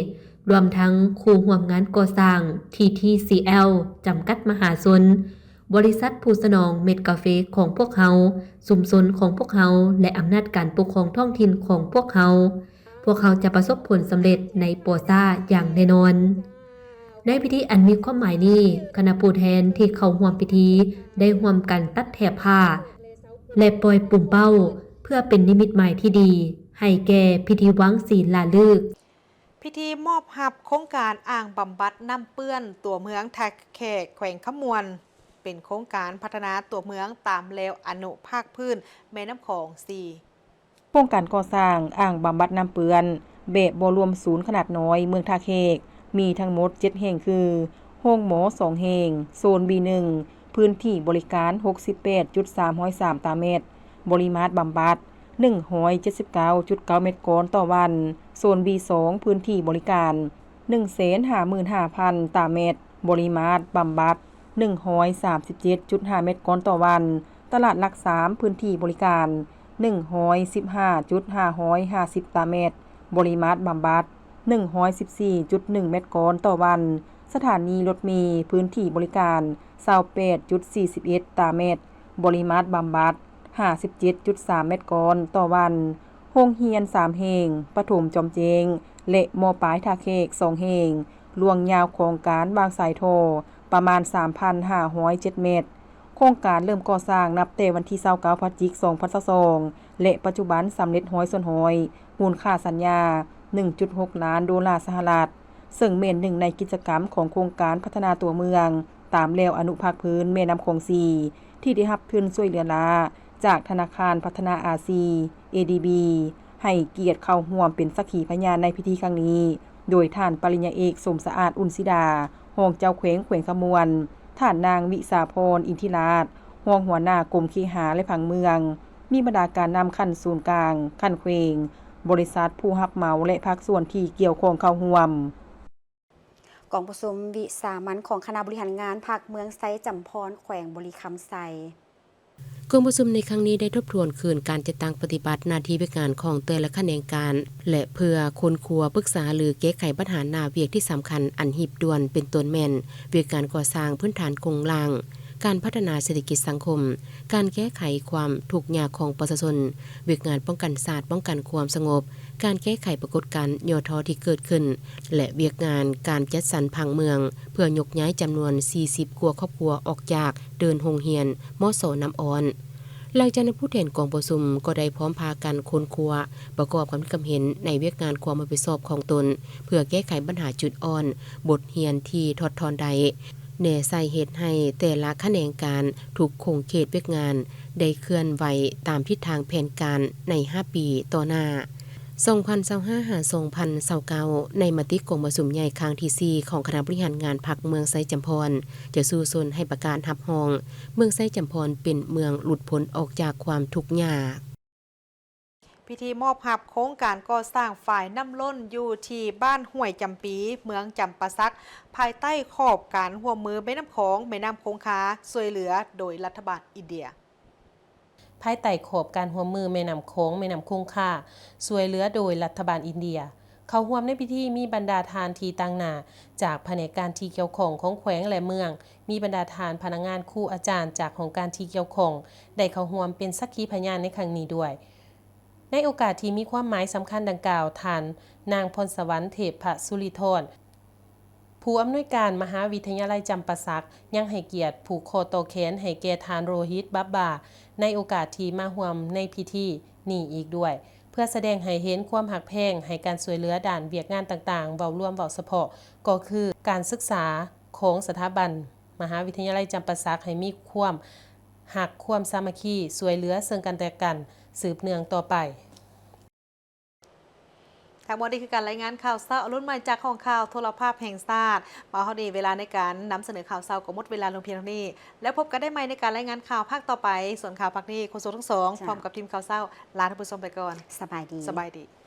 ລວມທັງຄູ່ຮ່ວມງານກໍ່ສ້າງ ທີທີຊີແອລ ຈຳກັດມະຫາຊົນ, ບໍລິສັດຜູ້ສະໜອງເມັດກາເຟຂອງພວກເຮົາ, ຊຸມຊົນຂອງພວກເຮົາ ແລະ ອຳນາດການປົກຄອງທ້ອງຖິ່ນຂອງພວກເຮົາ, ພວກເຮົາຈະປະສົບຜົນສຳເລັດໃນບໍ່ຊ້າຢ່າງແນ່ນອນ. ໃນພິທີອັນມີຄວາມໝາຍນີ້, ຄະນະຜູ້ແທນທີ່ເຂົ້າຮ່ວມພິທີໄດ້ຮ່ວມກັນຕັດແຖບຜ້າ ແລະ ປ່ອຍປຸ້ມເປົ້າ ເພື່ອເປັນນິມິດໝາຍທີ່ດີໃຫ້ແກ່ພິທີວາງສີລາລຶກ. ພິທີມອບຮັບໂຄງການອ່າງບຳບັດນ້ຳເປື້ອນຕົວເມືອງທ່າແຂກ ແຂວງຄຳມ່ວນ ເປັນໂຄງການພັດທະນາຕົວເມືອງຕາມແລວອະນຸພາກພື້ນແມ່ນ້ຳຂອງສີ່. ໂຄງການກໍ່ສ້າງອ່າງບຳບັດນ້ຳເປື້ອນແບບບໍ່ລວມສູນຂະໜາດນ້ອຍເມືອງທ່າແຂກ ມີທັງໝົດເຈັດແຫ່ງຄື ໂຮງໝໍສອງແຫ່ງ, ໂຊນ ບີໜຶ່ງ ພື້ນທີ່ບໍລິການ ຫົກສິບແປດຈຸດສາມຮ້ອຍສາມຕາແມັດ, ບໍລິມາດບຳບັດ ໜຶ່ງຮ້ອຍເຈັດສິບເກົ້າຈຸດເກົ້າແມັດກ້ອນຕໍ່ວັນ, ໂຊນ ບີສອງ ພື້ນທີ່ບໍລິການ ໜຶ່ງແສນຫ້າໝື່ນຫ້າພັນຕາແມັດ, ບໍລິມາດບຳບັດ ໜຶ່ງຮ້ອຍສາມສິບເຈັດຈຸດຫ້າແມັດກ້ອນຕໍ່ວັນ, ຕະຫຼາດຫຼັກສາມ ພື້ນທີ່ບໍລິການ ໜຶ່ງຮ້ອຍສິບຫ້າຈຸດຫ້າຮ້ອຍຫ້າສິບຕາແມັດ, ບໍລິມາດບຳບັດ ໜຶ່ງຮ້ອຍສິບສີ່ຈຸດໜຶ່ງແມັດກ້ອນຕໍ່ວັນ, ສະຖານີລົດເມ ພື້ນທີ່ບໍລິການ ຊາວແປດຈຸດສີ່ສິບເອັດຕາແມັດ, ບໍລິມາດບຳບັດ ຫ້າສິບເຈັດຈຸດສາມແມັດກ້ອນຕໍ່ວັນ, ໂຮງຮຽນສາມແຫ່ງ ປະຖົມຈອມແຈ້ງ ແລະ ມ.ປາຍທ່າແຂກ ສອງແຫ່ງ, ລວງຍາວຂອງການວາງສາຍທໍ່ ປະມານ ສາມພັນຫ້າຮ້ອຍເຈັດແມັດ. ໂຄງການເລີ່ມກໍ່ສ້າງນັບແຕ່ວັນທີ ຊາວເກົ້າ ພະຈິກ ສອງພັນຊາວສອງ ແລະ ປັດຈຸບັນສຳເລັດ ຮ້ອຍສ່ວນຮ້ອຍ, ມູນຄ່າສັນຍາ ໜຶ່ງຈຸດຫົກລ້ານໂດລາສະຫະລັດ, ເຊິ່ງແມ່ນໜຶ່ງໃນກິດຈະກຳຂອງໂຄງການພັດທະນາຕົວເມືອງ ຕາມແລວອະນຸພາກພື້ນແມ່ນ້ຳຂອງສີ່ ທີ່ໄດ້ຮັບທຶນຊ່ວຍເຫຼືອລ້າຈາກທະນາຄານພັດທະນາອາຊີ ເອດີບີ ໃຫ້ກຽດເຂົ້າຮ່ວມເປັນສັກຂີພະຍານໃນພິທີຄັ້ງນີ້ ໂດຍທ່ານປະລິນຍາເອກ ສົມສະອາດ ອຸ່ນສີດາ ຮອງເຈົ້າແຂວງແຂວງຄຳມ່ວນ, ທ່ານນາງ ວິສາພອນ ອິນທິລາດ ຮອງຫົວໜ້າກົມເຄຫະ ແລະ ຜັງເມືອງ, ມີບັນດາການນຳຂັ້ນສູນກາງ, ຂັ້ນແຂວງ, ບໍລິສັດຜູ້ຮັບເໝົາ ແລະ ພາກສ່ວນທີ່ກ່ຽວຂ້ອງເຂົ້າຮ່ວມ. ກອງປະຊຸມວິສາມັນຂອງຄະນະບໍລິຫານງານພັກເມືອງໄຊຈຳພອນ ແຂວງບໍລິຄຳໄຊ. ກອງປະຊຸມໃນຄັ້ງນີ້ໄດ້ທົບທວນຄືນການຈັດຕັ້ງປະຕິບັດໜ້າທີ່ວຽກງານຂອງແຕ່ລະຂະແໜງການ ແລະ ເພື່ອຄົ້ນຄວ້າ, ປຶກສາຫາລື, ແກ້ໄຂບັນຫາໜ້າວຽກທີ່ສຳຄັນອັນຮີບດ່ວນ ເປັນຕົ້ນແມ່ນ ວຽກງານກໍ່ສ້າງພື້ນຖານໂຄງລ່າງ, ການພັດທະນາເສດຖະກິດສັງຄົມ, ການແກ້ໄຂຄວາມທຸກຍາກຂອງປະຊາຊົນ, ວຽກງານປ້ອງກັນຊາດ, ປ້ອງກັນຄວາມສະຫງົບ, ການແກ້ໄຂປາກົດການຫຍໍ້ທໍ້ທີ່ເກີດຂຶ້ນ ແລະ ວຽກງານການຈັດສັນຜັງເມືອງ ເພື່ອຍົກຍ້າຍຈຳນວນສີ່ສິບກວ່າຄອບຄົວອອກຈາກເດີ່ນໂຮງຮຽນ ມສ ນ້ຳອ່ອນ. ຫຼັງຈາກນັ້ນ ຜູ້ແທນກອງປະຊຸມກໍໄດ້ພ້ອມພາກັນຄົ້ນຄວ້າ ປະກອບຄຳຄິດຄຳເຫັນໃນວຽກງານຄວາມຮັບຜິດຊອບຂອງຕົນ ເພື່ອແກ້ໄຂບັນຫາຈຸດອ່ອນ, ບົດຮຽນທີ່ຖອດຖອນໄດ້, ແນໃສ່ເຮັດໃຫ້ແຕ່ລະຂະແໜງການ ທຸກຂົງເຂດວຽກງານໄດ້ເຄື່ອນໄຫວຕາມທິດທາງແຜນການໃນຫ້າປີຕໍ່ໜ້າ ສອງພັນຊາວຫ້າ ຫາ ສອງພັນຊາວເກົ້າ ໃນມະຕິກອງປະຊຸມໃຫຍ່ຄັ້ງທີສີ່ ຂອງຄະນະບໍລິຫານງານພັກເມືອງໄຊຈຳພອນ ຈະສູ້ຊົນໃຫ້ປະກາດຮັບຮອງເມືອງໄຊຈຳພອນເປັນເມືອງຫຼຸດພົ້ນອອກຈາກຄວາມທຸກຍາກ. ພິທີມອບຮັບໂຄງການກໍ່ສ້າງຝາຍນ້ຳລົ້ນຢູ່ທີ່ບ້ານຫ້ວຍຈຳປີ ເມືອງຈຳປາສັກ ພາຍໃຕ້ຂອບການຮ່ວມມືແມ່ນ້ຳຂອງ, ແມ່ນ້ຳຄົງຄາ ຊ່ວຍເຫຼືອໂດຍລັດຖະບານອິນເດຍ. ພ ພາຍໃຕ້ຂອບການຮ່ວມມືແມ່ນ້ຳຂອງ ແມ່ນ້ຳຄົງຄາ ຊ່ວຍເຫຼືອໂດຍລັດຖະບານອິນເດຍ. ເຂົ້າຮ່ວມໃນພິທີມີບັນດາທ່ານທີ່ຕາງໜ້າຈາກພະແນກການທີ່ກ່ຽວຂ້ອງຂອງແຂວງ ແລະ ເມືອງ, ມີບັນດາທ່ານພະນັກງານ, ຄູ, ອາຈານຈາກຫ້ອງການທີ່ກ່ຽວຂ້ອງ ໄດ້ເຂົ້າຮ່ວມເປັນສັກຂີພະຍານໃນຄັ້ງນີ້ດ້ວຍ. ໃນໂອກາດທີ່ມີຄວາມໝາຍສຳຄັນດັ່ງກ່າວ, ທ່ານນາງ ພອນສະຫວັນ ເທບພະສຸລິທອນ ຜູ້ອຳນວຍການມະຫາວິທະຍາໄລຈຳປາສັກ ຍັງໃຫ້ກຽດຜູກຂໍ້ຕໍ່ແຂນໃຫ້ແກ່ທ່ານ ໂຣຮິດ ບັບບາ ໃນໂອກາດທີ່ມາຮ່ວມໃນພິທີນີ້ອີກດ້ວຍ ເພື່ອສະແດງໃຫ້ເຫັນຄວາມຮັກແພງໃຫ້ການຊ່ວຍເຫຼືອດ້ານວຽກງານຕ່າງໆ, ເວົ້າລວມເວົ້າສະເພາະກໍຄືການສຶກສາຂອງສະຖາບັນມະຫາວິທະຍາໄລຈຳປາສັກ ໃຫ້ມີຄວາມຮັກ, ຄວາມສາມັກຄີ, ຊ່ວຍເຫຼືອເຊິ່ງກັນແລະກັນ ສືບເນື່ອງຕໍ່ໄປ. ທັງໝົດນີ້ຄືການລາຍງານຂ່າວເຊົ້າອະລຸນໃໝ່ຈາກຫ້ອງຂ່າວໂທລະພາບແຫ່ງຊາດ. ມາຮອດນີ້ເວລາໃນການນຳສະເໜີຂ່າວເຊົ້າກໍໝົດເວລາລົງພຽງເທົ່ານີ້ ແລ້ວພົບກັນໄດ້ໃໝ່ໃນການລາຍງານຂ່າວພາກຕໍ່ໄປ. ສ່ວນຂ່າວພາກນີ້ ໂຄສົກທັງສອງ ເຈົ້າ ພ້ອມກັບທີມຂ່າວເຊົ້າ ລາທ່ານຜູ້ຊົມໄປກ່ອນ. ສະບາຍດີ. ສະບາຍດີ.